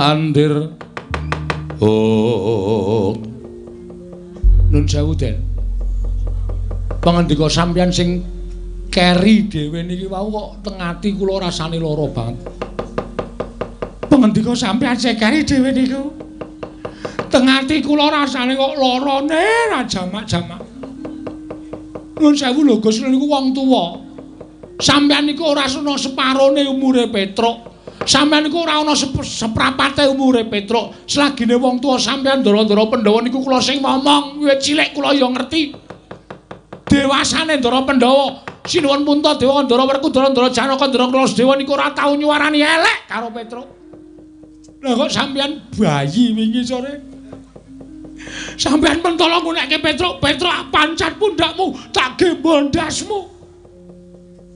andir. Oh. Nun sewu, Den. Pangandika sampeyan sing keri dhewe niki wau kok teng ati kula rasane lara banget. Pangandika sampeyan sing keri dhewe niku teng ati kula rasane kok larane ra jamak-jamak. Nuwun sewu lho Gus, niku wong tuwa. Sampeyan niku ora ana separone umure Petruk. Sampeyan niku ora ana seprapate umure Petruk. Selagine wong tuwa sampeyan ndara-ndara Pandhawa niku kula sing momong, wiwit cilik kula ya ngerti. Dewasane Ndara Pandhawa, Sinuwun Puntadewa, Ndara Werkudara, Ndara Janaka, Ndara Kaladewa niku ora tau nyuwarani elek karo Petruk. Lah kok sampeyan bayi wingi sore? Sampeyan mentala ngunekke Petruk, Petruk pancat pundakmu, tak gembol ndasmu.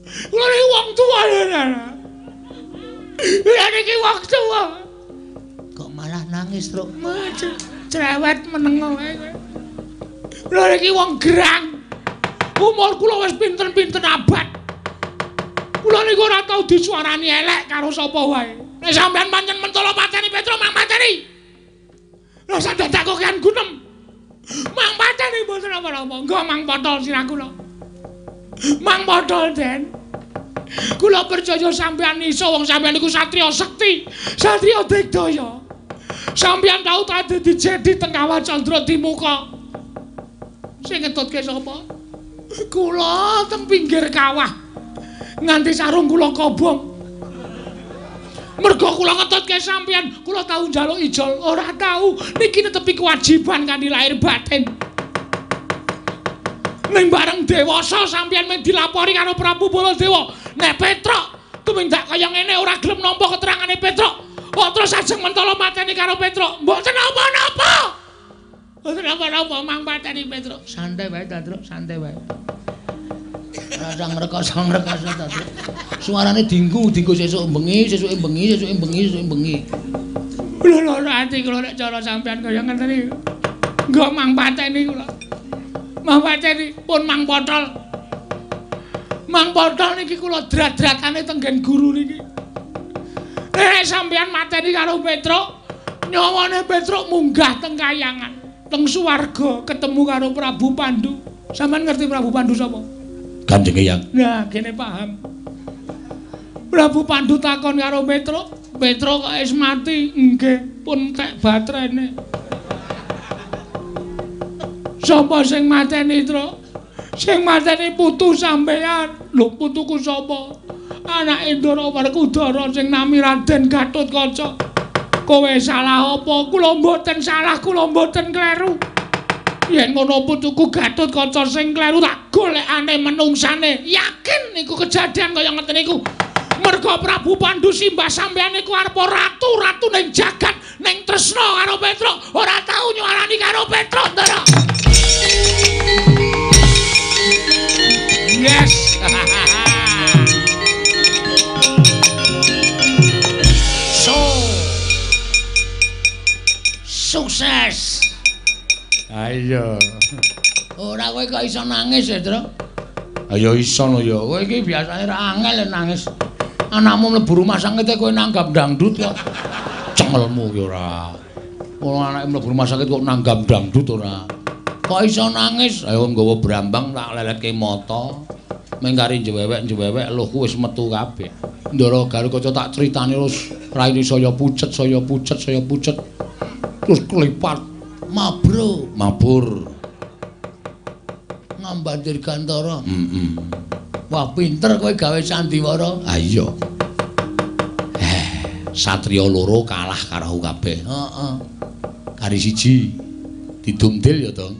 Kula niki wong tuwa lho. Kula niki wong tuwa. Kok malah nangis, Truk? Cerewet meneng wae kowe. Kula niki wong gerang. Umur kula wis pinten-pinten abad. Kula niku ora tau disuarani elek karo sapa wae. Nek sampeyan pancen mentala pateni Petruk, mang pateni. Lah sak dadak kok kan gunem. Mang pateni mboten napa-napa. Nggo mang potol sirah kula. Mang potol, Den. Kula percaya sampeyan iso, wong sampeyan niku satriya sekti, satriya digdaya. Sampeyan tau dadi jedi teng Kawah Candra Dimuka. Sing ngetutke sapa? Kula teng pinggir kawah. Nganti sarung kula kobong. Mergo kula ngetutke sampeyan, kula tau njaluk ijol, ora tau. Niki netepi kewajiban kanthi lahir batin. Ning bareng dewasa sampeyan mung dilapori karo Prabu Baladewa. Nek Petruk tumindak kaya ngene ora gelem nampa keterangane Petruk. Kok terus ajeng mentala mateni karo Petruk. Mboten napa-napa. Mboten napa-napa mang pateni Petruk. Santai wae ta, Truk, santai wae. Rasa ngrekoso-ngrekoso ta, Truk. Suarane dinggu, dinggu sesuk bengi, sesuke bengi, sesuke bengi, sesuke bengi. Lho lho ati kula nek cara sampean kaya ngene iki. Nggo mang pateni kula. Mang pateni pun mang potol. Mang potol niki kula drat-dratane tenggen guru niki. Nek sampean mateni karo Petruk, nyawane Petruk munggah teng kayangan, teng swarga ketemu karo Prabu Pandu. Sampean ngerti Prabu Pandu sapa? Kanjeng Eyang. Nah, kene paham. Prabu Pandu takon karo Petruk, Petruk kok wis mati? Nggih, pun tek batrene. Sapa sing mateni, Truk? Sing mateni putu sampean. Lho, putuku sapa? Anake Ndara Werkudara sing nami Raden Gatotkaca. Kowe salah apa? Kula mboten salah, kula mboten kleru. Yen ngono putuku Gatotkaca sing kleru tak golekane menungsane. Yakin niku kejadian kaya ngeten niku. Merga Prabu Pandu simbah sampeyan niku arep ratu-ratu ning jagat ning tresna karo Petruk, ora tau nyuarani karo Petruk, Ndara. Yes. So sukses. Ayo. Ora kowe kok iso nangis ya, Truk? Ayo iso no ya. Kowe iki biasane ra angel nangis. Anakmu mlebu rumah sakit kowe nanggap dangdut kok. Cengelmu ki ora. Wong anake mlebu rumah sakit kok nanggap dangdut ora. Kok iso nangis? Ayo nggawa brambang tak leletke mata. Meng kari njewewek-njewewek luhku wis metu kabeh. Ndara Garukaca tak critani terus raine saya pucet, saya pucet, saya pucet. Terus klipat mabro, mabur. Ngambandir gantara. Heeh. Wah, pinter kowe gawe sandiwara. Ha iya. Satriya loro kalah karo kabeh. Heeh. Kari siji didumdil ya, Dong.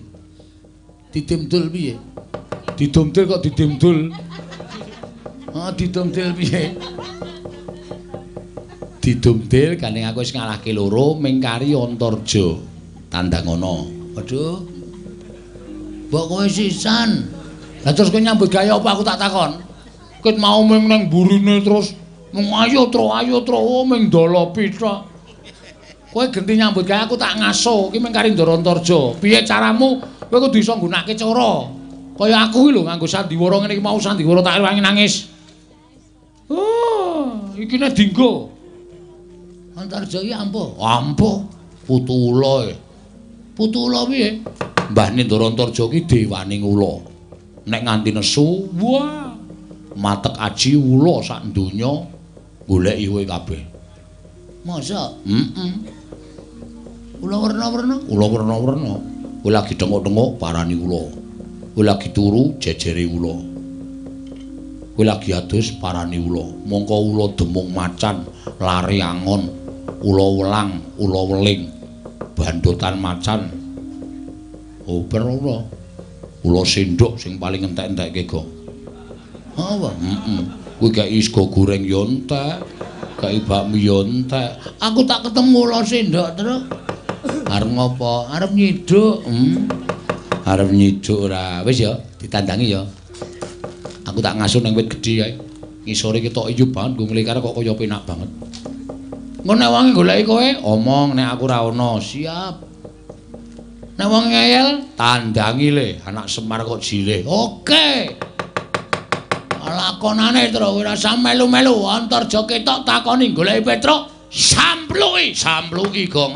Didumdul piye? Didumdil kok didumdul. Heeh, didumdil piye? Didumdil gandeng aku wis ngalahke loro ming kari Antarja. Tandangana. Waduh. Mbok kowe sisan. Lah terus kowe nyambut gawe apa aku tak takon? Ket mau ming nang burine terus mung ayo tro ming dolopi tok. Kowe genti nyambut gawe aku tak ngaso iki ming kari Ndara Antarja. Piye caramu? Kowe kudu iso nggunakake cara. Kaya aku iki lho nganggo sandiwara ngene iki mau sandiwara tak rewangi nangis. Oh, iki nek dinggo. Antarja iki ampuh. Ampuh. Putu ula. Putu ula piye? Mbahne Ndara Antarja ki dewaning ula. Nek nganti nesu, wah, matek aji ula sak donya goleki kowe kabeh. Masa? Heeh. Ula werna-werna? Ula werna-werna. Kowe lagi thenguk-thenguk parani ula. Kowe lagi turu jejere ula. Kowe lagi adus parani ula. Mongko ula demung macan, lari angon, ula welang, ula weling, bandotan macan. Oper ula. Ula sendok sing paling entek-entekke, Gong. Apa? Heeh. Kuwi kei sego goreng yo entek, kei bakmi yo entek. Aku tak ketemu ula sendok, Truk. Arep ngopo? Arep nyiduk. Arep nyiduk ora. Wis ya, ditandangi ya. Aku tak ngasuh ning wit gedhe kae. Ngisore ketok ijo banget, nggo nglekar kok kaya penak banget. Engko nek wonge goleki kowe, omong nek aku ora ana. Siap. Nek wong ngeyel, tandangi le, anak Semar kok jileh. Oke. Lakonane Truk, ora usah melu-melu, Antarja ketok takoni goleki Petruk, sampluki, sampluki, Gong.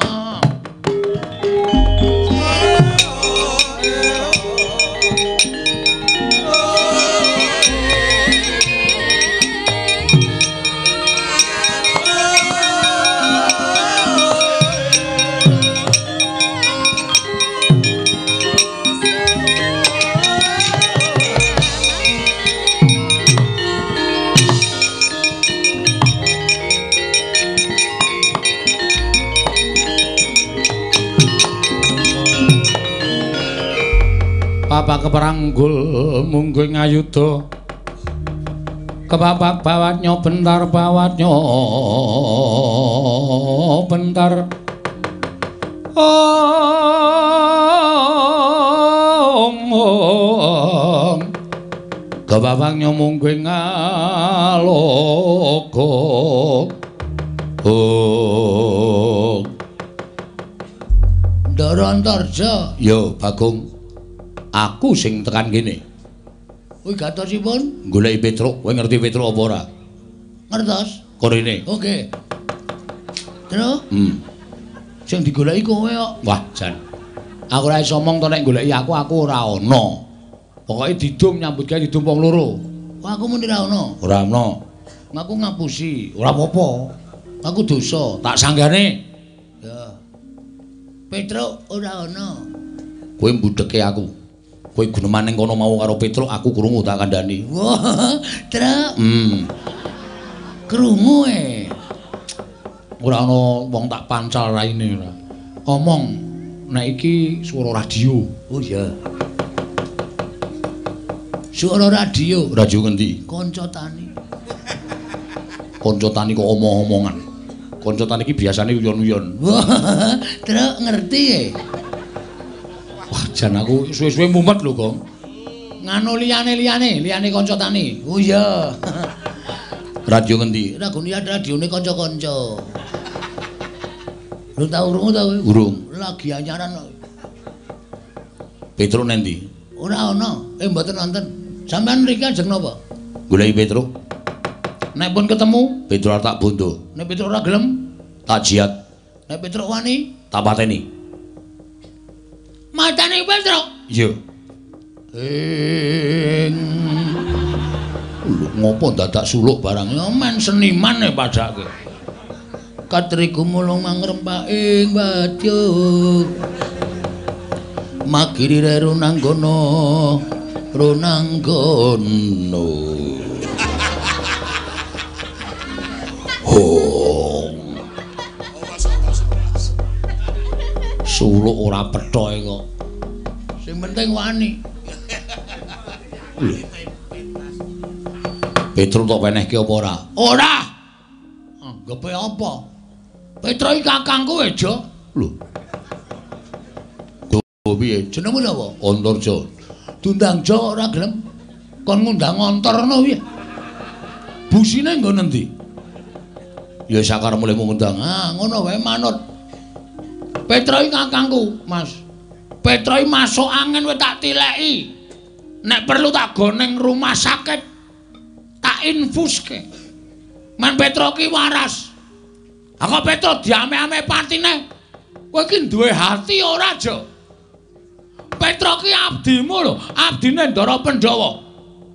Bapak keperanggul mungguh ngayuda kepapak bawatnya bentar bawatnya bentar ong ong kepapaknya mungguh ngaloka ong. Ndara Antarja. Yo Bagong, aku sing tekan kene. Kuwi gatosipun goleki Petruk. Kowe ngerti Petruk apa ora? Ngertos. Korene. Oke. Truk? Sing digoleki kowe kok. Wah, jan. Aku ora iso omong to nek goleki aku, aku ora ana. Pokoke didum nyambut gawe didum wong loro. Wah, aku muni ora ana. Ora ana. Aku ngapusi, ora apa-apa. Aku dosa, tak sanggane. Ya. Petruk ora ana. Kowe mbudheke aku. Kowe guneman ning kono mau karo Petruk, aku krungu tak kandhani. Wah, Truk. Krungu e. Ora ana wong tak pancal raine ora. Omong nek iki swara radio. Oh iya. Swara radio. Radio ngendi? Kanca Tani. Kanca Tani kok omong-omongan. Kanca Tani iki biasane uyon-uyon. Wah, Truk ngerti e. Wah, jan aku suwe-suwe mumet lho, Gong. Nganu liyane-liyane, liyane kanca tani. Oh iya. Radio ngendi? Ragone radione kanca-kanca. Lu tau krungu ta kowe? Urung. Lagi anyaran kok. Petruk nendi? Ora ana. Mboten wonten. Sampeyan mriki ajeng napa? Goleki Petruk. Nek pun ketemu, Petruk tak bondo. Nek Petruk ora gelem, tak jiat. Nek Petruk wani, tak pateni. Matane Petruk. Iya. Ing lho ngopo dadak suluk barang ya men seniman e padake. Katri gumulung mangrempak ing wadya. Magiri runanggono runanggono. Oh. Suluk ora pethoke kok. Sing penting wani. Petruk tok penehke apa ora? Ora. Anggepe apa? Petruk iki kakangku e, Jo. Lho. Go piye? Jenengmu sapa? Antarja. Diundang Jo ora gelem. Kon ngundang Antar ngono piye? Busine nggo nendi? Ya sakarepmu lek ngundang. Ah, ngono wae manut. Petruk iki kakangku, Mas. Petruk iki masuk angin wis tak tileki. Nek perlu tak goneng rumah sakit. Tak infuske. Men Petruk iki waras. Aku Petruk diame-ame patine. Kowe iki duwe hati ora, Jo? Petruk iki abdimu lho, abdine Ndara Pandhawa.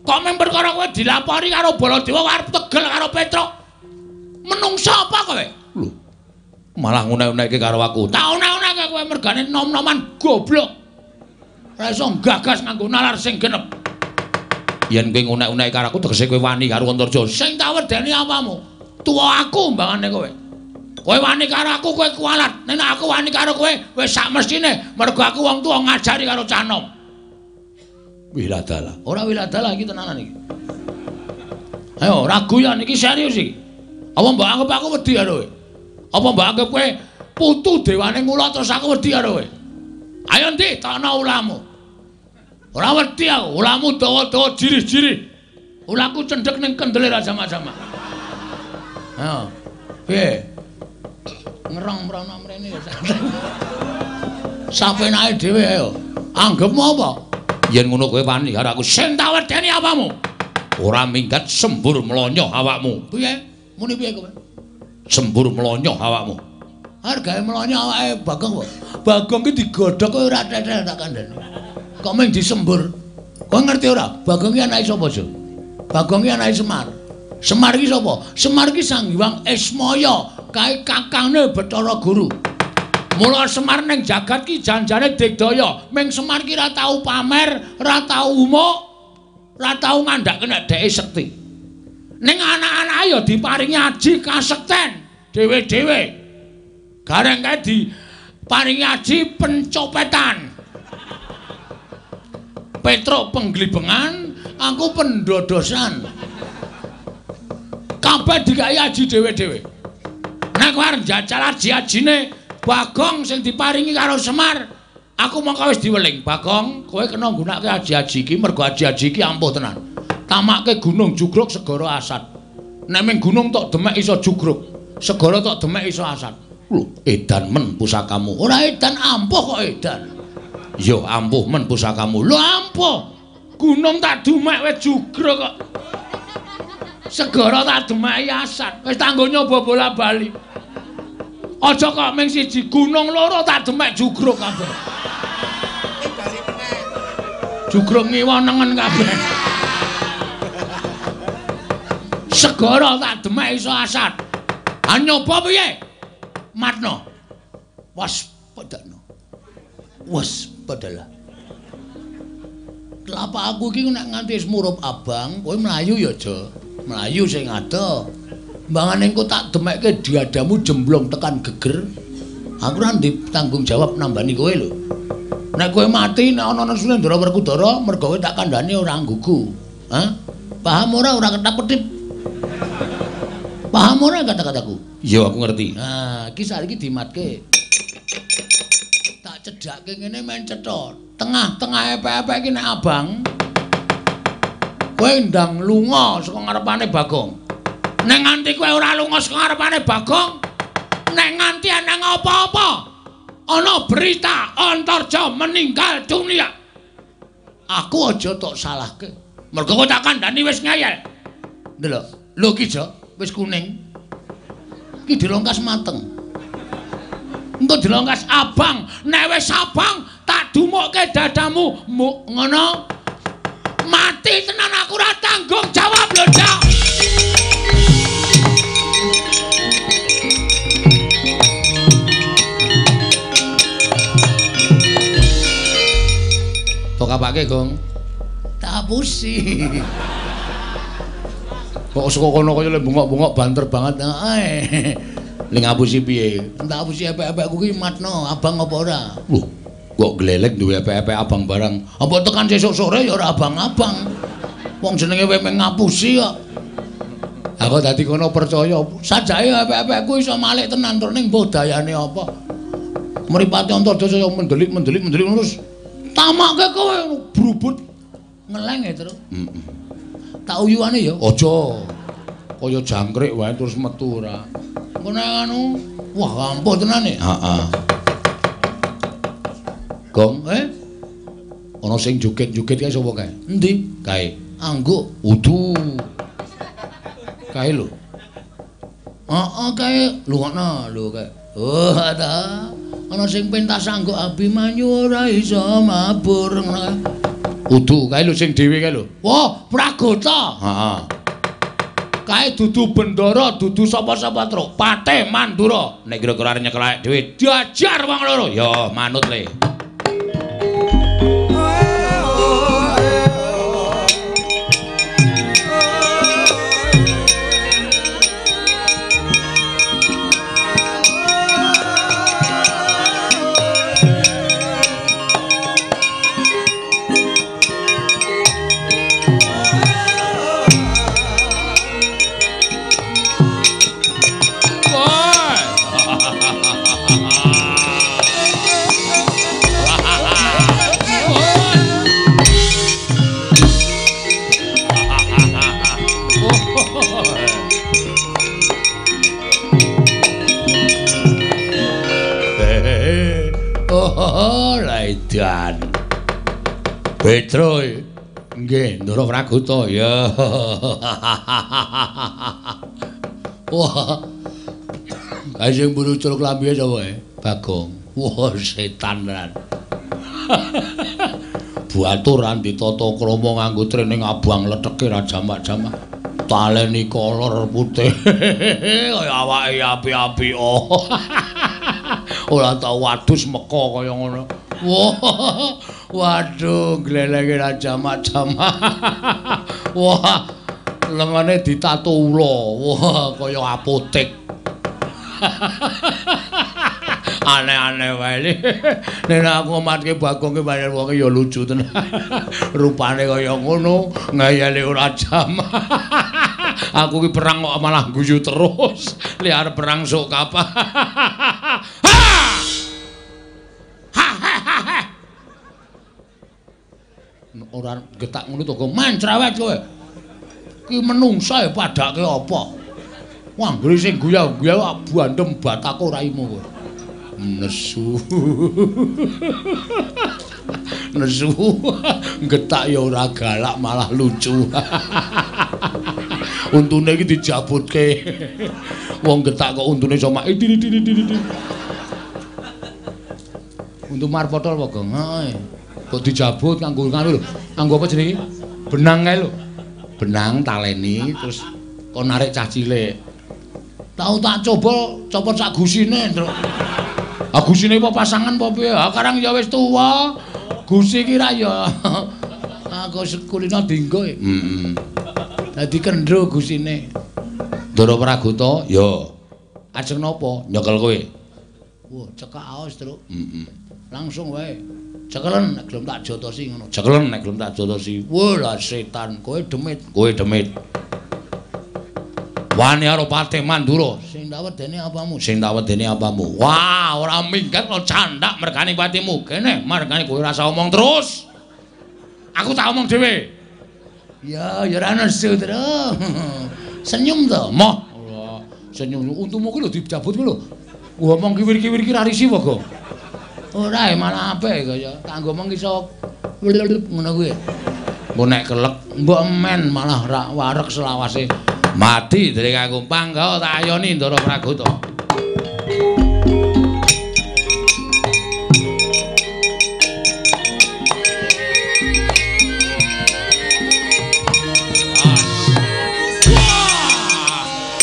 Kok mung perkara kowe dilapori karo Baladewa arep tegel karo Petruk. Menungsa apa kowe? Lho. Malah ngunek-unekke karo aku. Tak unek-unekke kowe mergane nom-noman goblok. Ora iso gagas nganggo nalar sing genep. Yen kowe ngunek-unekke karo aku tegese kowe wani karo Antarja. Sing tak wedeni apamu? Tuwa aku mbangane kowe. Kowe wani karo aku kowe kualat. Nek aku wani karo kowe wis sak mestine mergo aku wong tuwa ngajari karo cah nom. Wiladalah. Ora wiladalah iki tenanan iki. Ayo ragu ya niki serius iki. Apa mbok anggap aku wedi karo kowe? Apa mbok anggap kowe putu dewane ngula terus aku wedi karo kowe? Ayo ndi tokno ulamu. Ora wedi aku, ulamu dawa-dawa jirih-jirih. Ulaku cendhek ning kendele ra sama-sama. Ayo. Piye? Ngerong mrono mrene ya. Sapenake dhewe ayo. Anggepmu apa? Yen ngono kowe wani karo aku. Sing tak wedeni apamu? Ora minggat sembur mlonyoh awakmu. Piye? Muni piye kowe? Sembur mlonyoh awakmu. Arep gawe mlonyoh awake Bagong kok. Bagong ki digodhog kowe ora tetel tak kandhani. Kok mung disembur. Kowe ngerti ora? Bagong ki anake sapa, Jo? Bagong ki anake Semar. Semar ki sapa? Semar ki Sang Hyang Ismaya, kae kakangne Bathara Guru. Mula Semar ning jagat ki janjane digdaya. Ming Semar ki ora tau pamer, ora tau umuk, ora tau ngandhake nek dheke sekti. Ning anak-anake ya diparingi aji kasekten dhewe-dhewe. Gareng kae diparingi aji pencopetan. Petruk penglibengan, aku pendodosan. Kabeh dikai aji dhewe-dhewe. Nek kowe arep njajal aji-ajine Bagong sing diparingi karo Semar, aku mongko wis diweling. Bagong, kowe kena nggunakake aji-aji iki mergo aji-aji iki ampuh tenan. Tamake gunung jugruk segara asat. Nek ming gunung tok demek iso jugruk, segara tok demek iso asat. Lho, edan men pusakamu. Ora edan, ampuh kok edan. Ya ampuh men pusakamu. Lho ampuh. Gunung tak demek wis jugruk kok. Segara tak demeki asat. Wis tanggo nyoba bola-bali. Aja kok ming siji gunung loro tak demek jugruk kabeh. Jugruk ngiwa nengen kabeh. Segara tak demek iso asat. Ha nyoba piye? Matno. Waspadano. Waspadalah. Telapak aku iki nek nganti wis murup abang, kowe mlayu ya, Jo. Mlayu sing adoh. Mbangane engko tak demekke diadamu jemblong tekan geger. Aku ora ndek tanggung jawab nambani kowe lho. Nek kowe mati nek ana Sunendra Werkudara mergo kowe tak kandhani ora nggugu. Hah? Paham ora? Ora ketap-ketip. Paham ora kata-kataku? Iya, aku ngerti. Nah, iki saiki dimatke. Tak cedhakke ngene men cetha. Tengah-tengah epek-epek iki nek abang kowe ndang lunga saka ngarepane Bagong. Nek nganti kowe ora lunga saka ngarepane Bagong, nek nganti ana apa-apa, ana berita Antarja meninggal dunia, aku aja tok salahke. Mergo kowe tak kandhani wis ngeyel. Ndelok, lho ki Jo, wis kuning. Ki dilongkas mateng. Engko dilongkas abang, nek wis abang tak dumukke dadamu, muk ngono. Mati tenan aku ora tanggung jawab lho, Jo. Tok apake, Gong? Tak apusi. Kok saka kono kaya bengok-bengok banter banget. Heeh. Ning ngapusi piye? Tak apusi epek-epekku ki matno, abang apa ora? Lho, kok glelek duwe epek-epek abang barang. Apa tekan sesuk sore ya ora abang-abang. Wong jenenge kowe mung ngapusi kok. Aku dadi kono percaya. Sajake epek-epekku iso malik tenan tur ning mbuh dayane apa. Mripate Antarja saya mendelik-mendelik mendelik terus tamake kowe brubut ngeleng ya, Truk. Heeh. Tak uyuane ya. Aja. Kaya jangkrik wae terus metu ora. Engko nek anu, wah ampuh tenan e. Heeh. Gong, Ana sing joget-joget kae sapa kae? Endi? Kae. Angguk. Udu. Kae lho. Heeh, kae. Lungokno lho kae. Oh, ta. Ana sing pentas angguk Abimanyu ora iso mabur ngono kae. Udu, kae lho sing dhewe kae lho. Wah, Pragota. Heeh. Kae dudu bendara, dudu sapa-sapa, Truk. Patih Mandura. Nek kira-kira arep nyekel awake dhewe, diajar wong loro. Ya, manut le. Petro. Nggih, Ndara Praguta. Ya. Wah. Kae sing mburu culuk lambihe sapa e? Bagong. Wah, setan tenan. Baturan ditata krama nganggo training abang letheke ra jamak-jamak. Taleni kolor putih. Kaya awake api-api. Oh. Ora tau wadus meka kaya ngono. Wah. Waduh, glelenge ra jamak-jamak. Wah, lengene ditato ula. Wah, kaya apotek. Aneh-aneh wae. Nek aku matke Bagong ki pancen wonge ya lucu tenan. Rupane kaya ngono, ngayale ora jamak. Aku ki perang kok malah guyu terus. Li arep perang sok kapan. Ora getak ngono to, man cerewet kowe. Ki menungsa ya padake apa? Wah, anggere sing guya-guya bandem batako raimu kowe. Nesu. Nesu. Getak ya ora galak malah lucu. Untune iki dijabutke. Wong getak kok untune iso mak diri diri diri. Untu marpotol apa, Gong? Heeh. Kok dijabut kanggo nganu lho. Kanggo apa jenenge? Benang kae lho. Benang taleni terus kon narik cah cilik. Tau tak coba copot sak gusine, Ndruk. Ah gusine apa pasangan apa piye? Ah karang ya wis tuwa. Gusi ki ra ya. Aku sekulino dinggo. Heeh. Dadi kendro gusine. Ndara Praguta, ya. Ajeng napa? Nyekel kowe. Wah, cekak aos, Truk. Heeh. Langsung wae. Cekelen nek gelem tak jotosi ngono. Cekelen nek gelem tak jotosi. Wah, lah setan, kowe demit, kowe demit. Wani karo Patih Mandura. Sing tak wedeni apamu? Sing tak wedeni apamu? Wah, ora minggat kok candak mergane patimu. Kene mergane kowe ora usah omong terus. Aku tak omong dhewe. Ya, ya ora nesu, Truk. Senyum to? Moh. Allah, senyum. Untumu kuwi lho dijabut kuwi lho. Ngomong kiwir-kiwir iki ra risi apa, Gong? Ora, malah apik kaya kanggo omong iso ngono kuwi. Engko nek kelek mbok men malah ra wareg selawase. Mati dring aku pangga tak ayoni Ndara Praguta.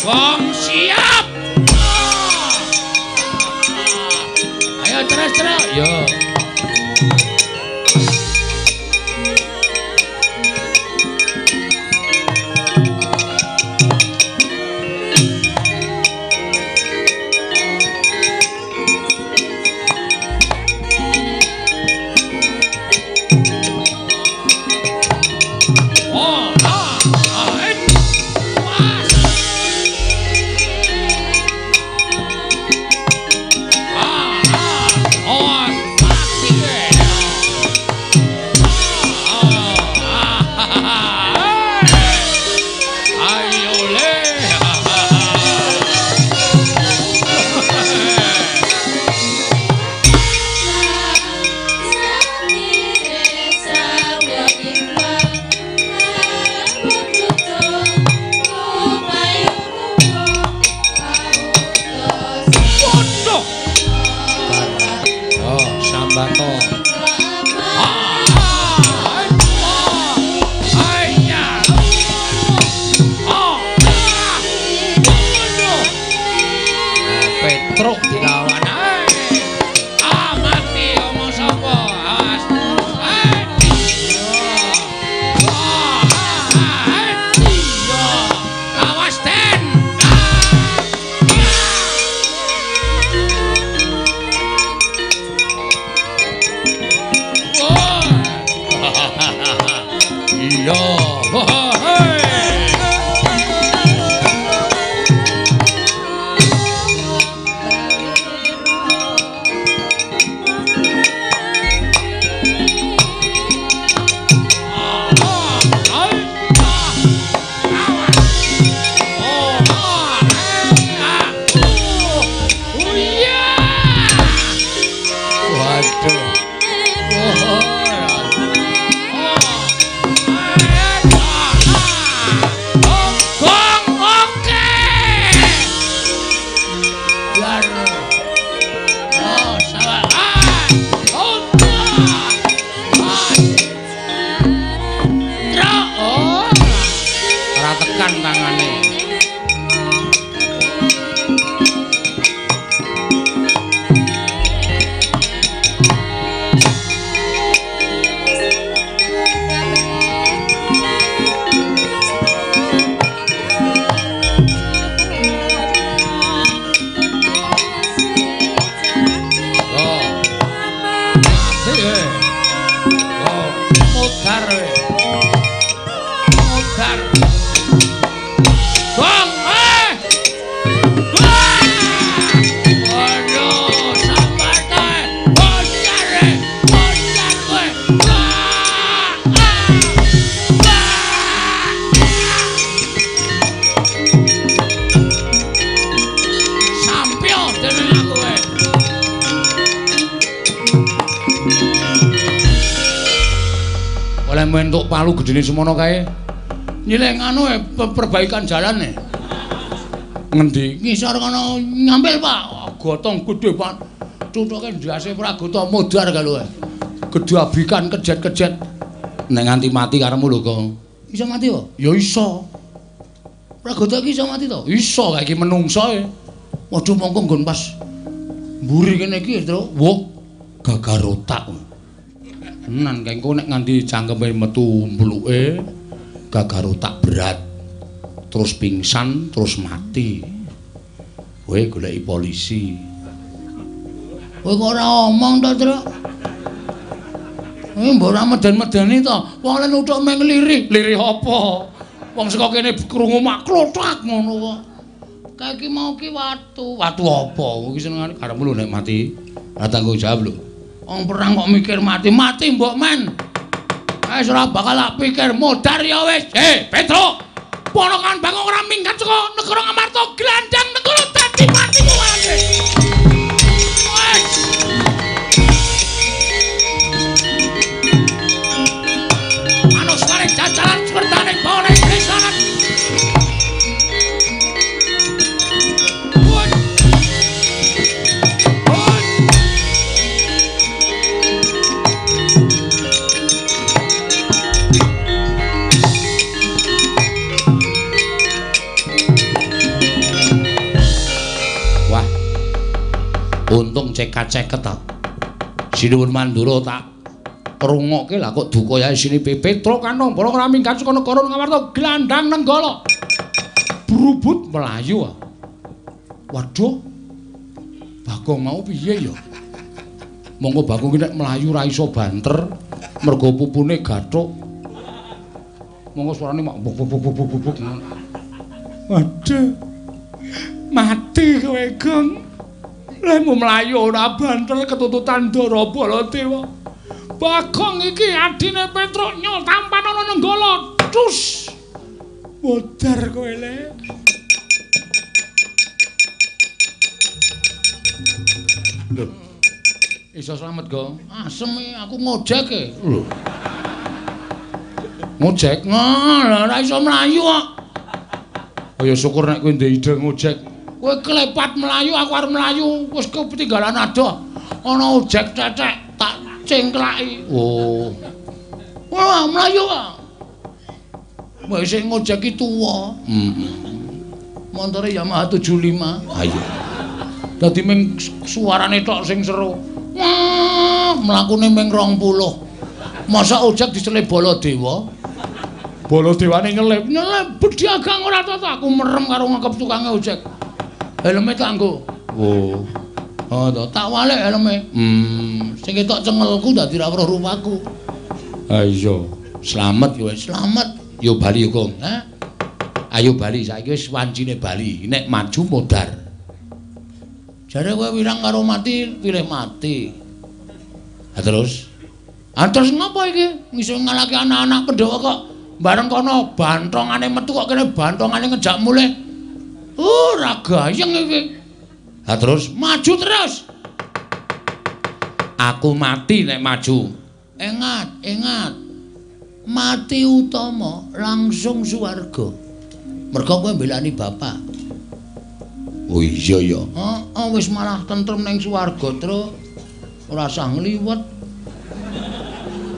Wong siap. Ayo terus terus. Yo. Oh, Gong oke. Biar. Oh, salah. Oh. Oh. Ora tekan tangane. Entuk palu gedene semono kae. Nyileh anu perbaikan jalan e. Ngendi? Ngisor kono nyampil, Pak. Gotong gedhe, Pak. Cuthuke ndase Pragota modar kae. Gedhe abikan kejet-kejet. Nek nganti mati karepmu lho, Kong. Iso mati kok? Ya iso. Pragota iki iso mati to? Iso, kae iki menungso e. Waduh mongko nggon pas mburi kene iki, Tru. Wah, gagar otak. Tenan kae engko nek nganti cangkeme metu mbluke gagar otak berat. Terus pingsan, terus mati. Kowe goleki polisi. Kowe kok ora omong to, Tru? Mbok ora meden-medeni to. Wong le nuthuk meng lirih. Lirih apa? Wong saka kene krungu mak klothak ngono kok. Kae iki mau ki watu. Watu apa? Iki senengane karepmu lho nek mati. Ora tanggung jawab lho. Wong perang kok mikir mati. Mati mbok men. Wis ora bakal tak pikir modar ya wis. Hei, Petruk. Ponokan Bagong ora minggat saka negara Ngamarta, glandang negara dadi patimu wae. Wis. Manuswane jajalan swertane bawane krisanan. Untung cekat-ceket ta. Sinuwun Mandura tak rungokke lah kok duka yae sini Petruk kanong para ora minggat saka negara Ngamarta glandang Nenggala. Brubut mlayu. Waduh. Bagong mau piye ya? Monggo Bagong ki nek mlayu ra iso banter mergo pupune gathuk. Monggo suarane mak buk buk buk buk buk. Waduh. Mati kowe, Gong. Lemu mlayu ora banter ketututan Ndara Baladewa. Bagong iki adine Petruk nyol tampan ana Nenggala. Cus. Modar kowe le. Lho. Iso slamet, Gong. Asem aku ngojek e. Lho. Ngojek? Ngono, ora iso mlayu kok. Oh ya syukur nek kowe ndek ide ngojek. Kowe klepat mlayu, aku arep mlayu, wis ketinggalan adoh. Ana ojek cecek tak cengklaki. Oh. Wah, mlayu kok. Wis sing ngojek ki tuwa. Heeh. Montore Yamaha 75. Ha iya. Dadi ming suarane tok sing seru. Wah, mlakune ming 20. Masa ojek dicelip Baladewa? Baladewane nyelip, nyelip bedhagang ora tata. Aku merem karo ngekep tukange ojek. Helme tak nggo. Oh. Oh to, tak walik helme. Sing ketok cengelku dadi ra weruh rupaku. Ha iya, slamet kowe, slamet. Yo bali yo, Kong. Ha? Ayo bali saiki wis wancine bali. Nek maju modar. Jare kowe wirang karo mati, pilih mati. Ha terus? Ha terus ngopo iki? Iso ngalahke anak-anak Pandhawa kok bareng kono bantongane metu kok kene bantongane ngejak mulih. Ora gayeng iki. Ha terus maju terus. Aku mati nek maju. Ingat, ingat. Mati utama langsung swarga. Mergo kowe mbelani bapak. Oh iya ya. Heeh, wis malah tentrem ning swarga, Truk. Ora usah ngliwet.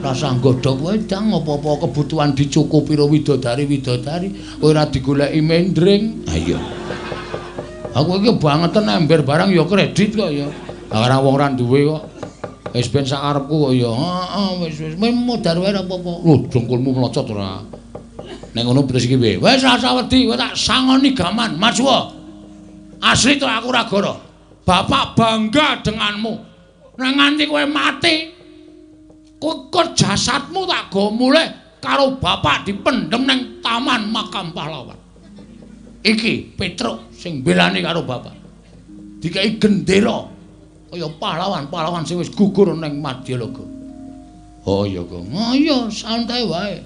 Ora usah nggodhog wedang, apa-apa kebutuhan dicukupi karo widodari-widodari, kowe ora digoleki mendring. Ha iya. Aku iki bangeten ember barang ya kredit kok ya. Ora wong ora duwe kok. Wis ben sak karepku kok ya. Heeh, wis wis modar wae ora apa-apa. Lho, dengkulmu mlocot ora. Nek ngono terus iki piye? Wis ora usah wedi, kowe tak sangoni gaman, maju. Asli to aku ora goro. Bapak bangga denganmu. Nek nganti kowe mati, kok jasadmu tak go mulih karo bapak dipendhem ning taman makam pahlawan. Iki Petruk sing mbelani karo bapak. Dikai gendera kaya pahlawan-pahlawan sing wis gugur ning Madyalaga. Oh iya, Kang. Oh iya, santai wae.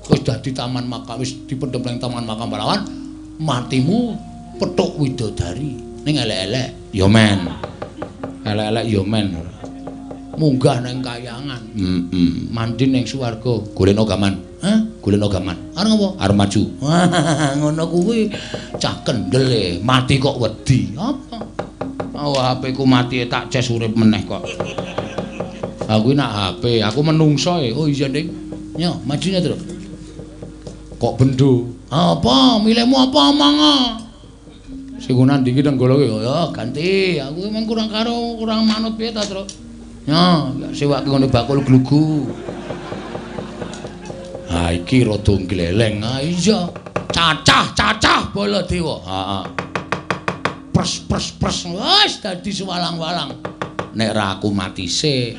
Wis dadi taman makam, wis dipendhem ning taman makam pahlawan, matimu petuk widodari ning elek-elek. Ya men. Elek-elek ya men. Munggah ning kayangan. Heeh. Mandi ning swarga. Golekno gaman. Hah? Golekno gaman. Arep ngopo? Arep maju. Ngono kuwi cah kendel e, mati kok wedi. Apa? Oh, HP ku mati tak ces urip meneh kok. Aku nak HP, aku menungso e. Oh iya, Ding. Yo, majunya terus. Kok bendo? Apa? Milihmu apa omong? Sing ngono ndi iki Nenggala ki? Ya ganti. Aku emang kurang karo kurang manut piye ta, Truk? Yo, sewake ngene bakul glugu. Ha iki rada gleleng. Ha iya. Cacah-cacah Baladewa. Heeh. Pres pres pres wis dadi sewalang-walang. Nek ra aku mati sik.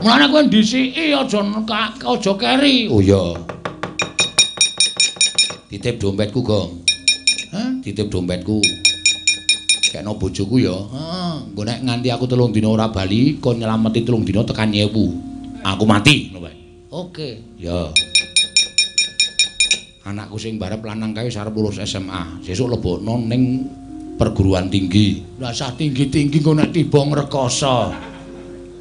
Mulane kowe ndhisiki aja aja keri. Oh iya. Titip dompetku, Gong. Hah? Titip dompetku. Kekno bojoku ya. Heeh, engko nek nganti aku 3 dina ora bali, kon nyelameti 3 dina tekan 1000. Aku mati, ngono wae. Oke. Ya. Anakku sing barep lanang kae wis arep lulus SMA. Sesuk lebokno ning perguruan tinggi. Lah sah tinggi-tinggi engko nek tiba ngrekoso.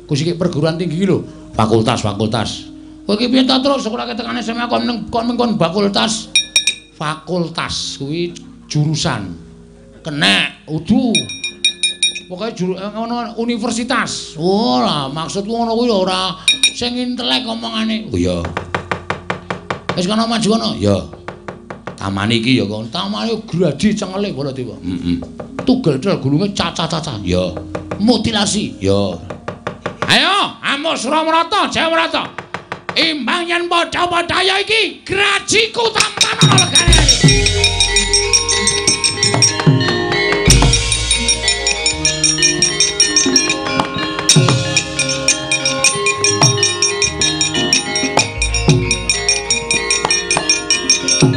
Ku siki perguruan tinggi iki lho, fakultas-fakultas. Kowe iki piye ta terus sekolahke tekan SMA kon ning kon fakultas. Fakultas kuwi jurusan. Kenek, udu. Pokoke ngono universitas. Oh lah, maksudku ngono kuwi ora sing intelek omongane. Oh iya. Wis kono maju kono. Ya. Taman iki ya kon. Tamane gradi cengele Baladewa. Heeh. Tugel tel gulunge cacah-cacah. Ya. Mutilasi. Ya. Ayo, amuk Suramarata, Jayamarata. Imbang yen padha-padha ya iki grajiku tampan ana legane.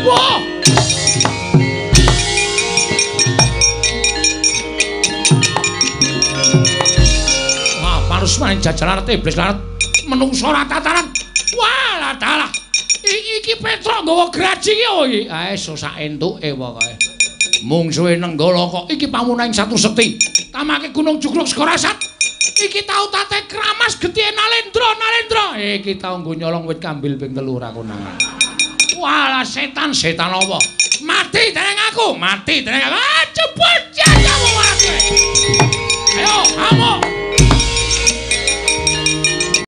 Wah! Wah, parusman jajaran iblis larat menungso rata-rata. Wah, lah dalah. Iki Petruk nggawa graji iki apa iki? Ae sak entuke pokoke. Mungsuhe Nenggala kok iki pamunaing satu sekti. Tamake Gunung Jugruk Segara Sat. Iki tau tate kramas getihe Nalendra, Nalendra. Iki tau nggo nyolong wit kambil ping 3 ora konangan. Walah setan, setan apa? Mati dening aku, mati dening aku.